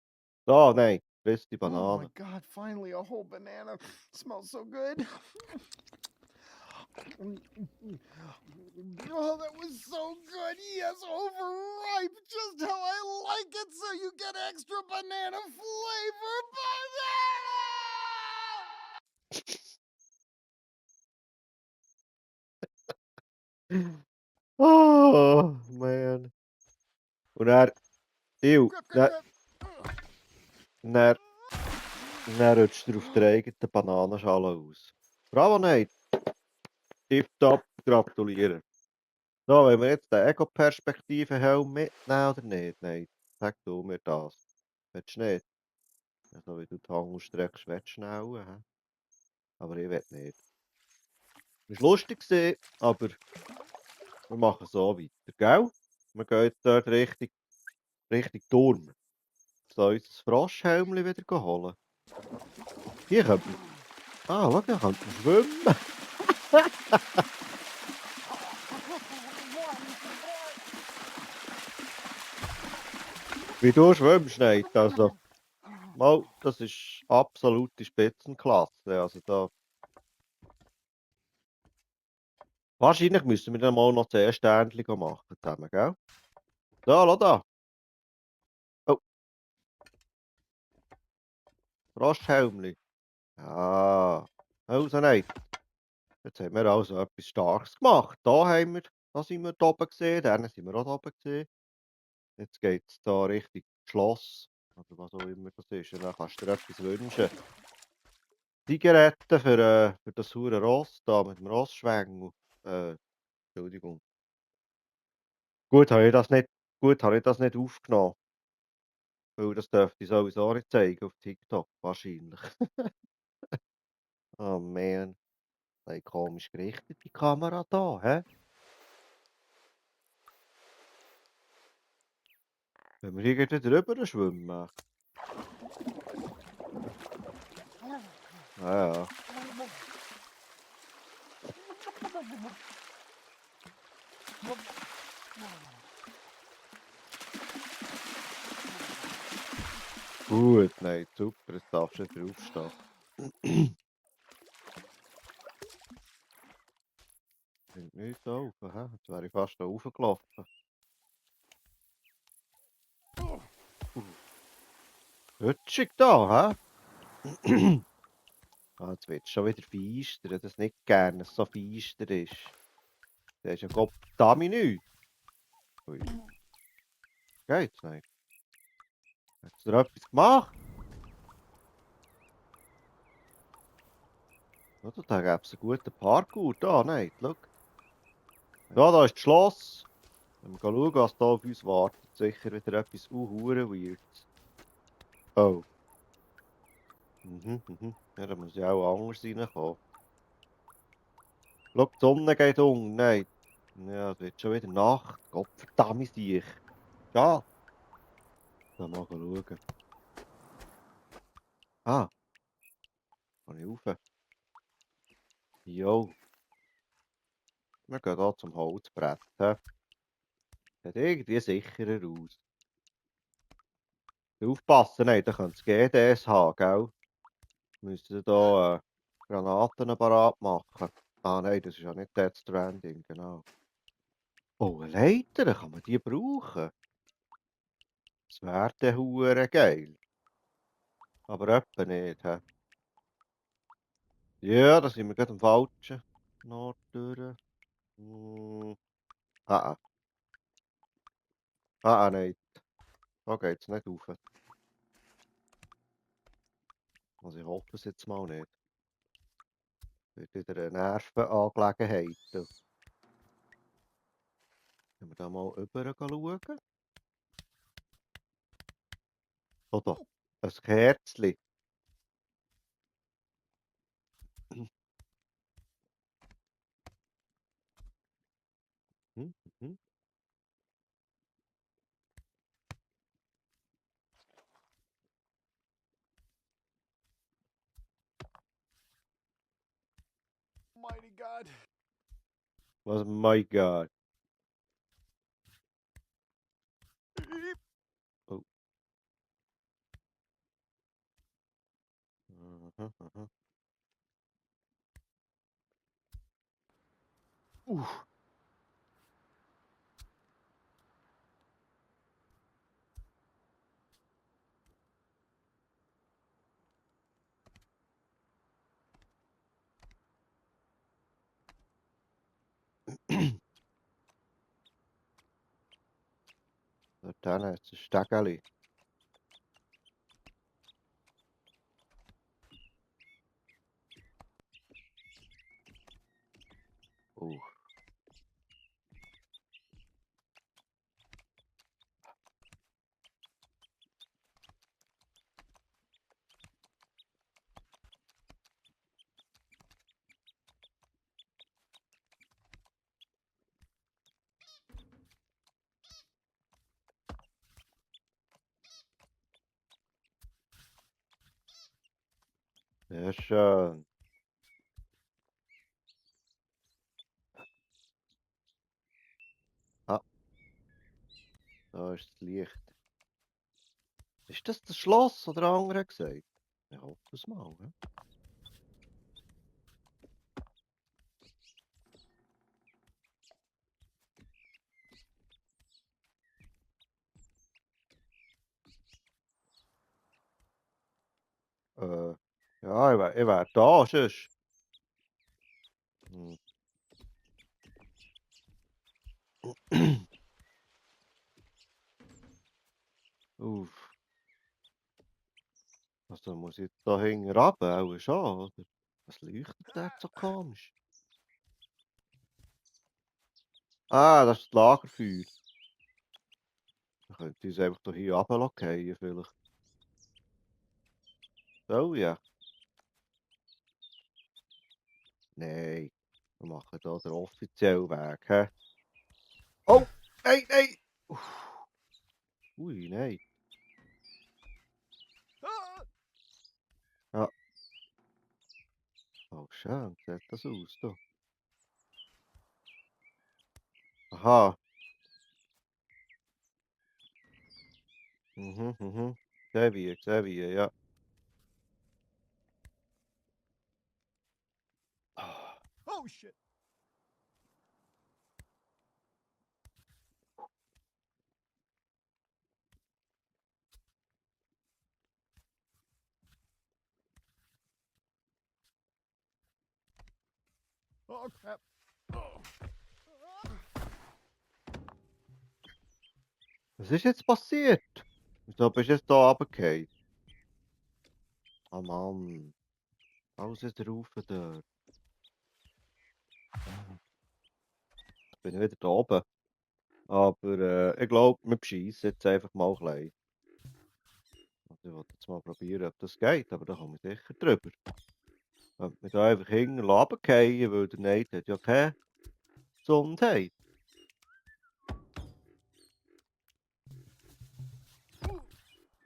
Speaker 1: So, nein, friss die
Speaker 3: Oh my
Speaker 1: Banane.
Speaker 3: god, finally a whole banana. Smells so good. Oh, that was so good. Yes, overripe. Just how I like it. So you get extra banana flavor.
Speaker 1: Oh, man. Und dann, ew,
Speaker 3: Grip, grip,
Speaker 1: dann,
Speaker 3: grip.
Speaker 1: dann, dann rutscht er auf der eigenen Bananenschale aus. Bravo, Nate. Tipptopp, gratuliere. So, wollen wir jetzt den Ego-Perspektive-Helm mitnehmen oder nicht? Nein, sag du mir das. Willst du nicht? Also, wie du die Hand ausstreckst, willst du schnell, hä? Aber ich will nicht. Es war lustig, gewesen, aber wir machen so weiter, gell? Wir gehen jetzt dort Richtung Turm. So, unser Froschhelmchen wieder holen. Hier könnte man... Ah, schau, hier könnte man schwimmen. Wie du schwimmst, nicht. Also, mal, das ist absolute Spitzenklasse. Also da... Wahrscheinlich müssen wir dann mal noch 10 Sternchen machen zusammen, gell? So, schau da. Oh, Froschhelmchen. Ah, also nein. Jetzt haben wir also etwas Starkes gemacht. Da sind wir da oben gesehen, dann sind wir auch da oben gesehen. Jetzt geht es da Richtung Schloss, oder was auch immer das ist. Und dann kannst du dir etwas wünschen. Zigaretten für das saure Ross da mit dem Rossschwengel. Entschuldigung. Gut, habe ich das nicht aufgenommen. Weil das dürfte ich sowieso nicht zeigen auf TikTok, wahrscheinlich. Oh man, eine komisch gerichtete Kamera da, hä? Wenn wir hier gleich drüber schwimmen. Ja. Gut, nein, super, jetzt darfst du nicht draufstehen. Bringt nichts auf, hä? Jetzt wäre ich fast da raufgelaufen. Rutschig da, hä? Ah, jetzt wird es schon wieder feister. Ich hätte es nicht gerne, dass es so feister ist. Das ist ja Gott damit nichts. Ui. Geht's nicht? Hast du da etwas gemacht? Oder da gäbe es einen guten Parkour. Da, nein, schau. Ja, da ist das Schloss. Wenn wir schauen, was da auf uns wartet, sicher wieder etwas hure Weirdes. Oh. Ja, da muss ja auch anders reinkommen. Schau, die Sonne geht um. Nein. Ja, es wird schon wieder Nacht. Gottverdammt sich. Ja. Da mal schauen. Ah, kann ich rauf? Jo. Wir gehen hier zum Holzbrett. Hä? Sieht irgendwie sicherer aus. Aufpassen, nein, da könnte es GDS haben, gell? Wir müssen hier Granaten parat machen. Ah nein, das ist ja nicht Dead Stranding, genau. Oh, eine Leiter, kann man die brauchen? Das wäre dann hure geil. Aber etwa nicht, hä? Ja, da sind wir gerade am falschen Ort durch. Ah, nein. Da geht's nicht rauf. Also ich hoffe es jetzt mal nicht. Wird wieder eine Nervenangelegenheit. Du. Können wir da mal rüber schauen? Oh doch, ein Kerzchen. Mhm, mhm.
Speaker 3: Mighty God.
Speaker 1: Was, my God. Oh. Mhm, mhm. Dort hinten ist ein Stegeli. Oh. Sehr schön. Ah, da ist das Licht. Ist das Schloss oder andere hat gesagt? Ich hoffe es mal. He? Ja, ich wär da, sonst. Hm. Uff. Also muss ich da hinten runter, auch schon, oder? Was leuchtet dort so komisch? Ah, das ist das Lagerfeuer. Dann könnte ich uns einfach hier runterfallen, vielleicht. Oh ja. Nein. Wir machen hier den offiziellen Weg, hä? Oh! Nein, nein! Uff. Ui, nein. Ja. Oh, schön, sieht das aus, da. Aha. Mhm, mhm. Sehr wie, ja. Ah,
Speaker 3: Oh shit. Oh crap. Oh.
Speaker 1: was ist jetzt passiert? Wieso bist du jetzt da runtergefallen? Ah, Mann. Alles wieder rauf dort. Jetzt bin ich wieder da oben. Aber ich glaube, wir bescheissen jetzt einfach mal ein bisschen. Also, ich will jetzt mal probieren, ob das geht, aber da komme ich sicher drüber. Wenn wir da einfach hinten runterfallen, weil der Nate hat ja keine Gesundheit.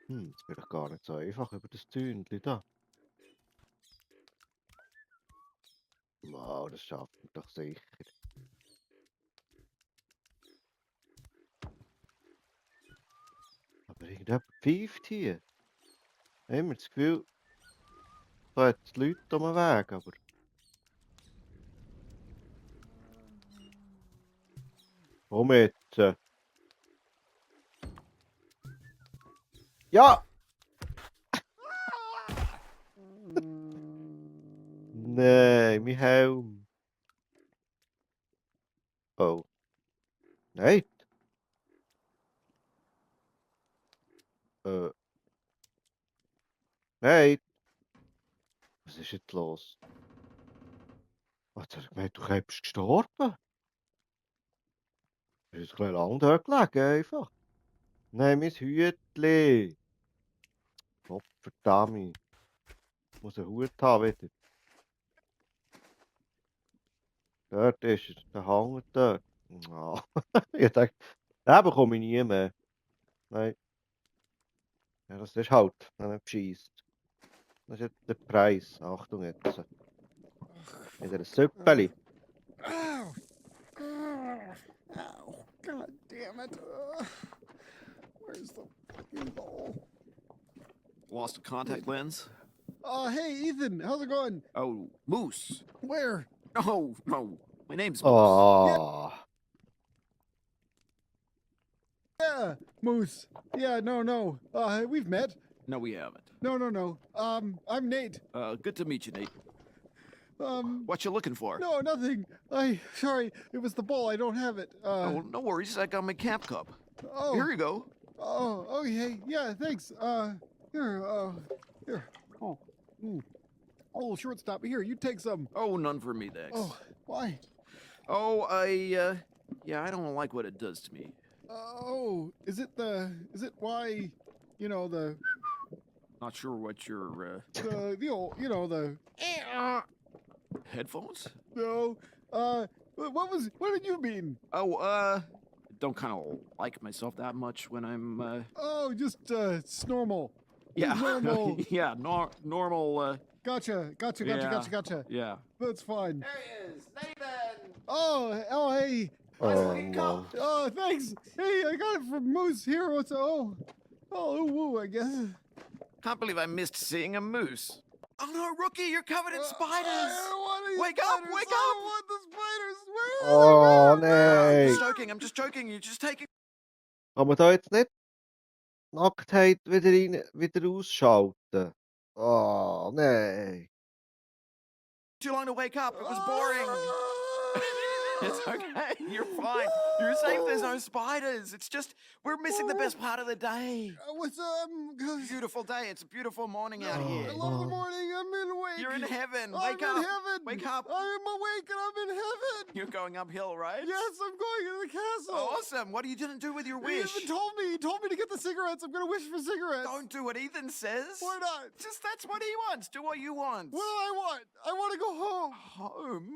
Speaker 1: Das ist vielleicht gar nicht so einfach über das Zäunchen da. Wow, das schafft man doch sicher. Aber irgendjemand pfeift hier. Ich habe immer das Gefühl, da hat es Leute um den Weg, aber... Komm jetzt. Ja! Nein, mein Helm. Oh. Nein. Äh. Nein. ist jetzt los? Jetzt hat er gemeint, du bist gestorben. Du bist ein bisschen lang dort gelegen, einfach. Nein, mein Hütli. Gottverdammt. Ich muss einen Hut haben wieder. Dort ist er, der hängt dort. Oh. Ich dachte, den bekomme ich nie mehr. Nein. Ja, das ist halt, wenn man bescheisst. Das ist jetzt der Preis. Achtung jetzt. Wieder ein Süppeli.
Speaker 3: Ow! Ow! God damn it! Where's the fucking bowl?
Speaker 5: Lost a contact lens?
Speaker 3: Hey, Ethan, how's it going?
Speaker 5: Oh, Moose.
Speaker 3: Where?
Speaker 5: Oh, no. My name's Moose.
Speaker 1: Oh.
Speaker 3: Yeah, Moose. Yeah, no. We've met.
Speaker 5: No, we haven't.
Speaker 3: No. I'm Nate.
Speaker 5: Good to meet you, Nate.
Speaker 3: Um,
Speaker 5: What you looking for?
Speaker 3: no, nothing. Sorry, it was the bowl. I don't have it.
Speaker 5: Oh, no worries. I got my camp cup.
Speaker 3: Oh,
Speaker 5: Here you go.
Speaker 3: oh, okay. Yeah, thanks. Here. Oh, oh, shortstop. Here, you take some.
Speaker 5: Oh, none for me, thanks.
Speaker 3: Oh, why?
Speaker 5: Oh, yeah, I don't like what it does to me.
Speaker 3: Oh, is it why, the
Speaker 5: Not sure what your,
Speaker 3: old,
Speaker 5: headphones?
Speaker 3: no, what did you mean?
Speaker 5: Oh, don't kind of like myself that much when I'm,
Speaker 3: Oh, just, it's normal.
Speaker 5: yeah,
Speaker 3: Normal.
Speaker 5: yeah, normal,
Speaker 3: Gotcha.
Speaker 5: Yeah. yeah.
Speaker 3: That's fine.
Speaker 5: There he is, Nathan!
Speaker 3: Oh, hey.
Speaker 1: Oh, man.
Speaker 3: Oh, thanks. Hey, I got it from Moose here. Woo, I guess.
Speaker 5: Can't believe I missed seeing a moose. Oh no, Rookie, you're covered in spiders!
Speaker 3: I don't want any
Speaker 5: Wake up,
Speaker 3: spiders.
Speaker 5: wake
Speaker 3: I
Speaker 5: up!
Speaker 3: don't want the spiders. Where
Speaker 1: Oh,
Speaker 3: are they?
Speaker 1: nee.
Speaker 5: I'm just joking, you're just taking
Speaker 1: Kann man da jetzt nicht die Nacktheit wieder ausschalten? Oh, nee.
Speaker 5: too long to wake up, it was boring. It's okay, you're fine. You're safe, there's no spiders. It's just, we're missing the best part of the day.
Speaker 3: What's
Speaker 5: Beautiful day, it's a beautiful morning out
Speaker 3: I
Speaker 5: here.
Speaker 3: love the morning. I'm in awake.
Speaker 5: You're in heaven,
Speaker 3: I'm
Speaker 5: wake
Speaker 3: in
Speaker 5: up.
Speaker 3: heaven.
Speaker 5: Wake up.
Speaker 3: I'm awake and I'm in heaven.
Speaker 5: You're going uphill, right?
Speaker 3: Yes, I'm going to the castle.
Speaker 5: Oh, awesome, what are you gonna do with your
Speaker 3: He
Speaker 5: wish?
Speaker 3: even told me. He told me to get the cigarettes. I'm gonna wish for cigarettes.
Speaker 5: Don't do what Ethan says.
Speaker 3: Why not?
Speaker 5: Just that's what he wants, do what you want.
Speaker 3: What do I want? I want to go home.
Speaker 5: Home?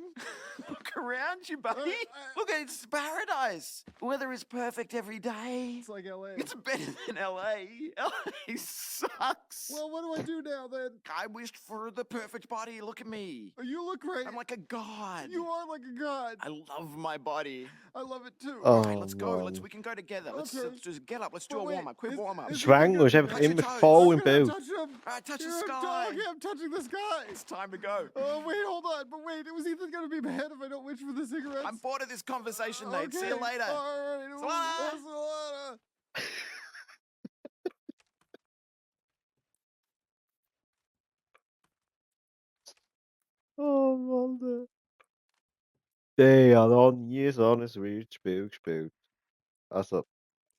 Speaker 5: Look around you, buddy.
Speaker 3: I-
Speaker 5: Look, it's paradise. Weather is perfect every day.
Speaker 3: It's like LA.
Speaker 5: It's better than LA. LA sucks.
Speaker 3: Well, what do I do now then?
Speaker 5: I wished for the perfect body. Look at me.
Speaker 3: You look great.
Speaker 5: I'm like a god.
Speaker 3: You are like a god.
Speaker 5: I love my body.
Speaker 3: I love it too.
Speaker 1: Oh,
Speaker 5: Alright, let's go.
Speaker 1: man.
Speaker 5: We can go together. Let's
Speaker 3: Okay.
Speaker 5: just get up. Let's do
Speaker 3: But
Speaker 5: a
Speaker 3: wait,
Speaker 5: warm up. Quick
Speaker 3: is-
Speaker 5: warm up.
Speaker 3: is-
Speaker 1: Schwänger ist einfach
Speaker 5: Touch your
Speaker 1: immer
Speaker 5: toes.
Speaker 1: voll
Speaker 3: I'm
Speaker 1: im
Speaker 3: gonna
Speaker 1: Bild.
Speaker 3: touch him.
Speaker 5: Alright, touch the
Speaker 3: Here,
Speaker 5: sky.
Speaker 3: I'm touching the sky.
Speaker 5: It's time to go.
Speaker 3: Oh, wait, hold on. But wait, was Ethan gonna be mad if I don't wish for the cigarettes?
Speaker 5: I'm bored of this conversation, Nate. See you
Speaker 3: Okay,
Speaker 5: later.
Speaker 3: All right.
Speaker 5: Salada.
Speaker 3: Salada.
Speaker 1: Oh, Mann. Ich habe noch nie so ein weird Spiel gespielt. Also,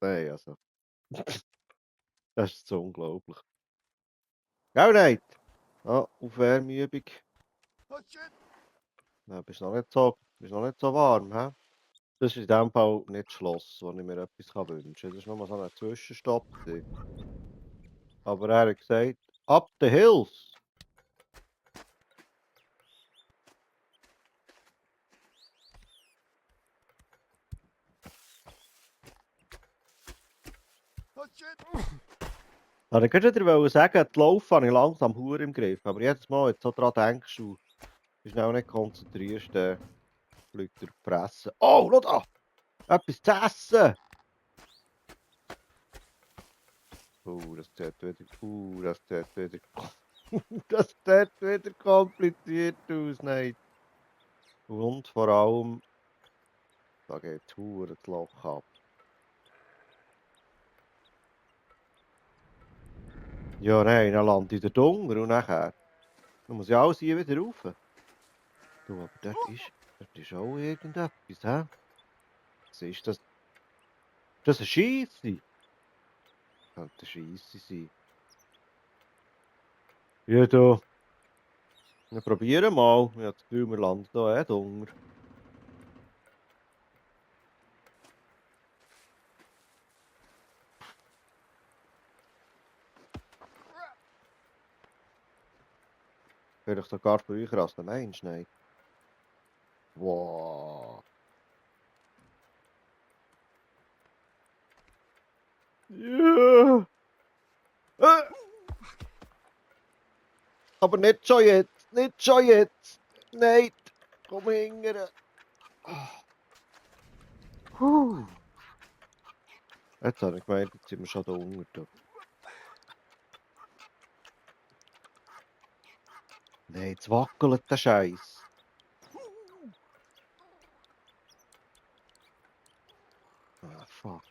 Speaker 1: nein, also. Das ist so unglaublich. Gell, Nate? Ah, Aufwärmübung.
Speaker 3: Oh, shit.
Speaker 1: Ja, bist noch nicht so warm, hä? Das ist in dem Fall nicht das Schloss, wo ich mir etwas wünschen kann. Das ist nur so ein Zwischenstopp gewesen. Aber er hat gesagt, up the hills!
Speaker 3: Oh, shit.
Speaker 1: Also, ich könnte dir sagen, die Laufen habe ich langsam Hure im Griff. Aber jedes Mal, wenn du so dran denkst, du bist auch nicht konzentrierst, dann fliegt dir die Fresse. Oh, schau da! Etwas zu essen! Das sieht wieder. Das sieht wieder kompliziert aus, nein. Und vor allem, da geht Hure das Loch ab. Ja, nein, dann lande ich da drunter und nachher. Dann muss ich alles hier wieder rauf. Du, aber dort ist auch irgendetwas, hä? Was ist das? Ist das eine Scheisse? Könnte eine Scheisse sein. Ja, da. Wir probieren mal. Ich habe das Gefühl, wir landen hier drunter. Vielleicht sogar früher als der Mensch, nein. Wow. Ja. Aber nicht schon jetzt, nicht schon jetzt. Nein, komm hingern. Jetzt habe ich gemeint, jetzt sind wir schon da unten. Nein, jetzt wackelt der Scheiß. Ah, fuck.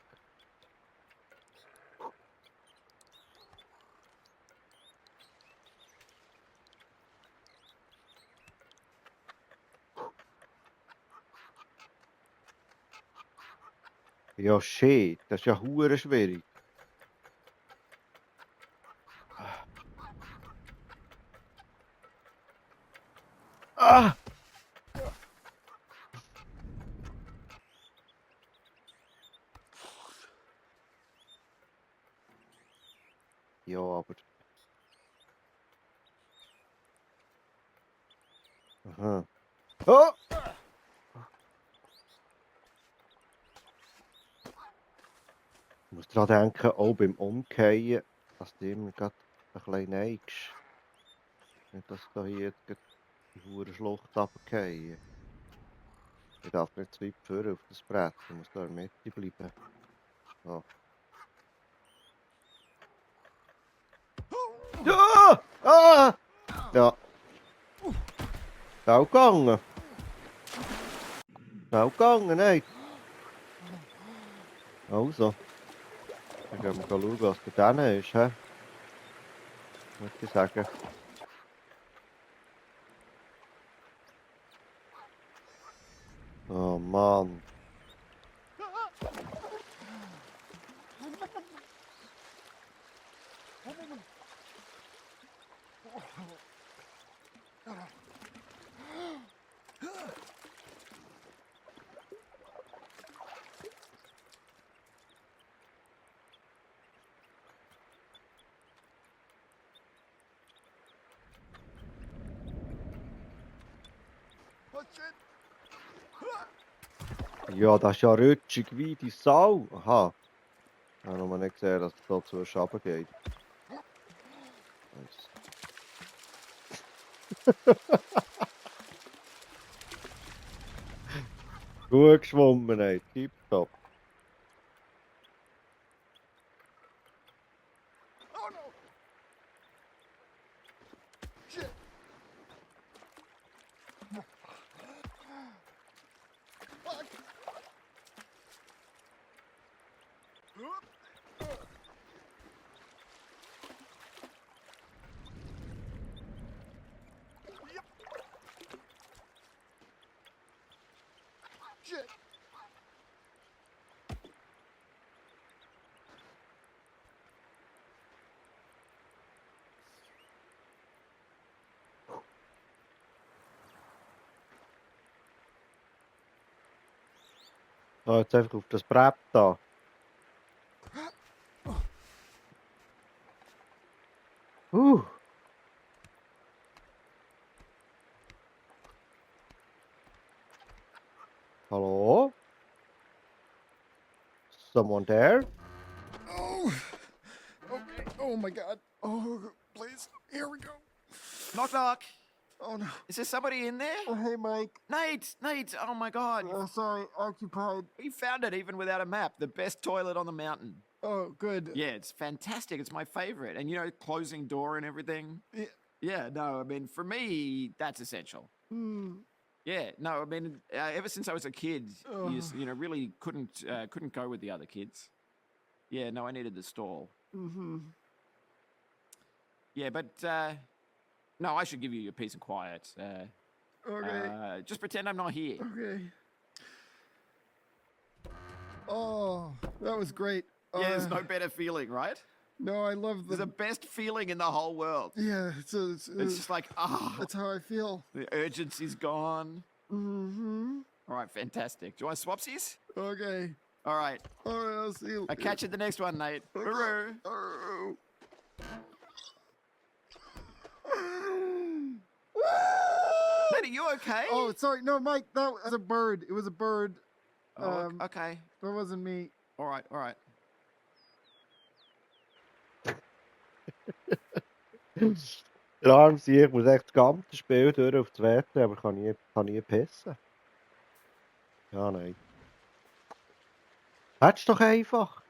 Speaker 1: Ja, shit, das ist ja hure schwierig. Ah! Ja, aber... Aha. Oh! Ich muss daran denken, auch beim Umkehren, dass du immer grad ein bisschen neigst. Nicht, dass du hier jetzt grad die hure Schlucht runterfallen. Ich darf nicht zu weit führen auf das Brett, ich muss da in der Mitte bleiben. So. Ja! Ah! Ja. Schnell gegangen. Schnell gegangen, nein. Also. Dann gehen wir schauen, was bei denen ist, hä? Würde ich sagen. Oh Mann. Ja, das ist ja rutschig wie die Sau. Aha. Ich habe noch nicht gesehen, dass es da zu Schaben geht. Nice. Gut geschwommen, ey. Tipptopp.
Speaker 3: Oh no! Shit! Fuck! Yep. Shit!
Speaker 1: So, jetzt einfach auf das Brett da. Hallo? Someone there?
Speaker 3: Oh! Okay. Oh my god. Oh, please. Here we go.
Speaker 5: Knock, knock.
Speaker 3: Oh no.
Speaker 5: Is there somebody in there?
Speaker 3: Oh, hey, Mike.
Speaker 5: Nate, Nate, oh my God.
Speaker 3: Sorry, occupied.
Speaker 5: We found it even without a map. The best toilet on the mountain.
Speaker 3: Oh, good.
Speaker 5: Yeah, it's fantastic. It's my favorite. And you know, closing door and everything.
Speaker 3: Yeah.
Speaker 5: Yeah, no, I mean, for me, that's essential.
Speaker 3: Hmm.
Speaker 5: Yeah, no, I mean, ever since I was a kid, you know, really couldn't go with the other kids. Yeah, no, I needed the stall.
Speaker 3: Mm-hmm.
Speaker 5: Yeah, but no, I should give you your peace and quiet.
Speaker 3: Okay.
Speaker 5: Just pretend I'm not here.
Speaker 3: Okay. Oh, that was great.
Speaker 5: Yeah, there's no better feeling, right?
Speaker 3: No, I love
Speaker 5: It's the
Speaker 3: the.
Speaker 5: best feeling in the whole world.
Speaker 3: Yeah,
Speaker 5: It's just like,
Speaker 3: that's how I feel.
Speaker 5: the urgency's gone.
Speaker 3: Mm-hmm.
Speaker 5: All right, fantastic. Do you want swapsies?
Speaker 3: Okay.
Speaker 5: All right.
Speaker 3: All right, I'll see you.
Speaker 5: I'll catch you at the next one, Nate. Hooroo.
Speaker 3: Oh.
Speaker 5: Nate, are you okay?
Speaker 3: Oh, sorry. No, Mike, that was a bird. It was a bird.
Speaker 5: Oh, okay.
Speaker 3: That wasn't me.
Speaker 5: All right, all right.
Speaker 1: Der arme Sieg muss echt das ganze Spiel durch auf die WC, aber kann nie pissen. Ja, nein. Hättest doch einfach.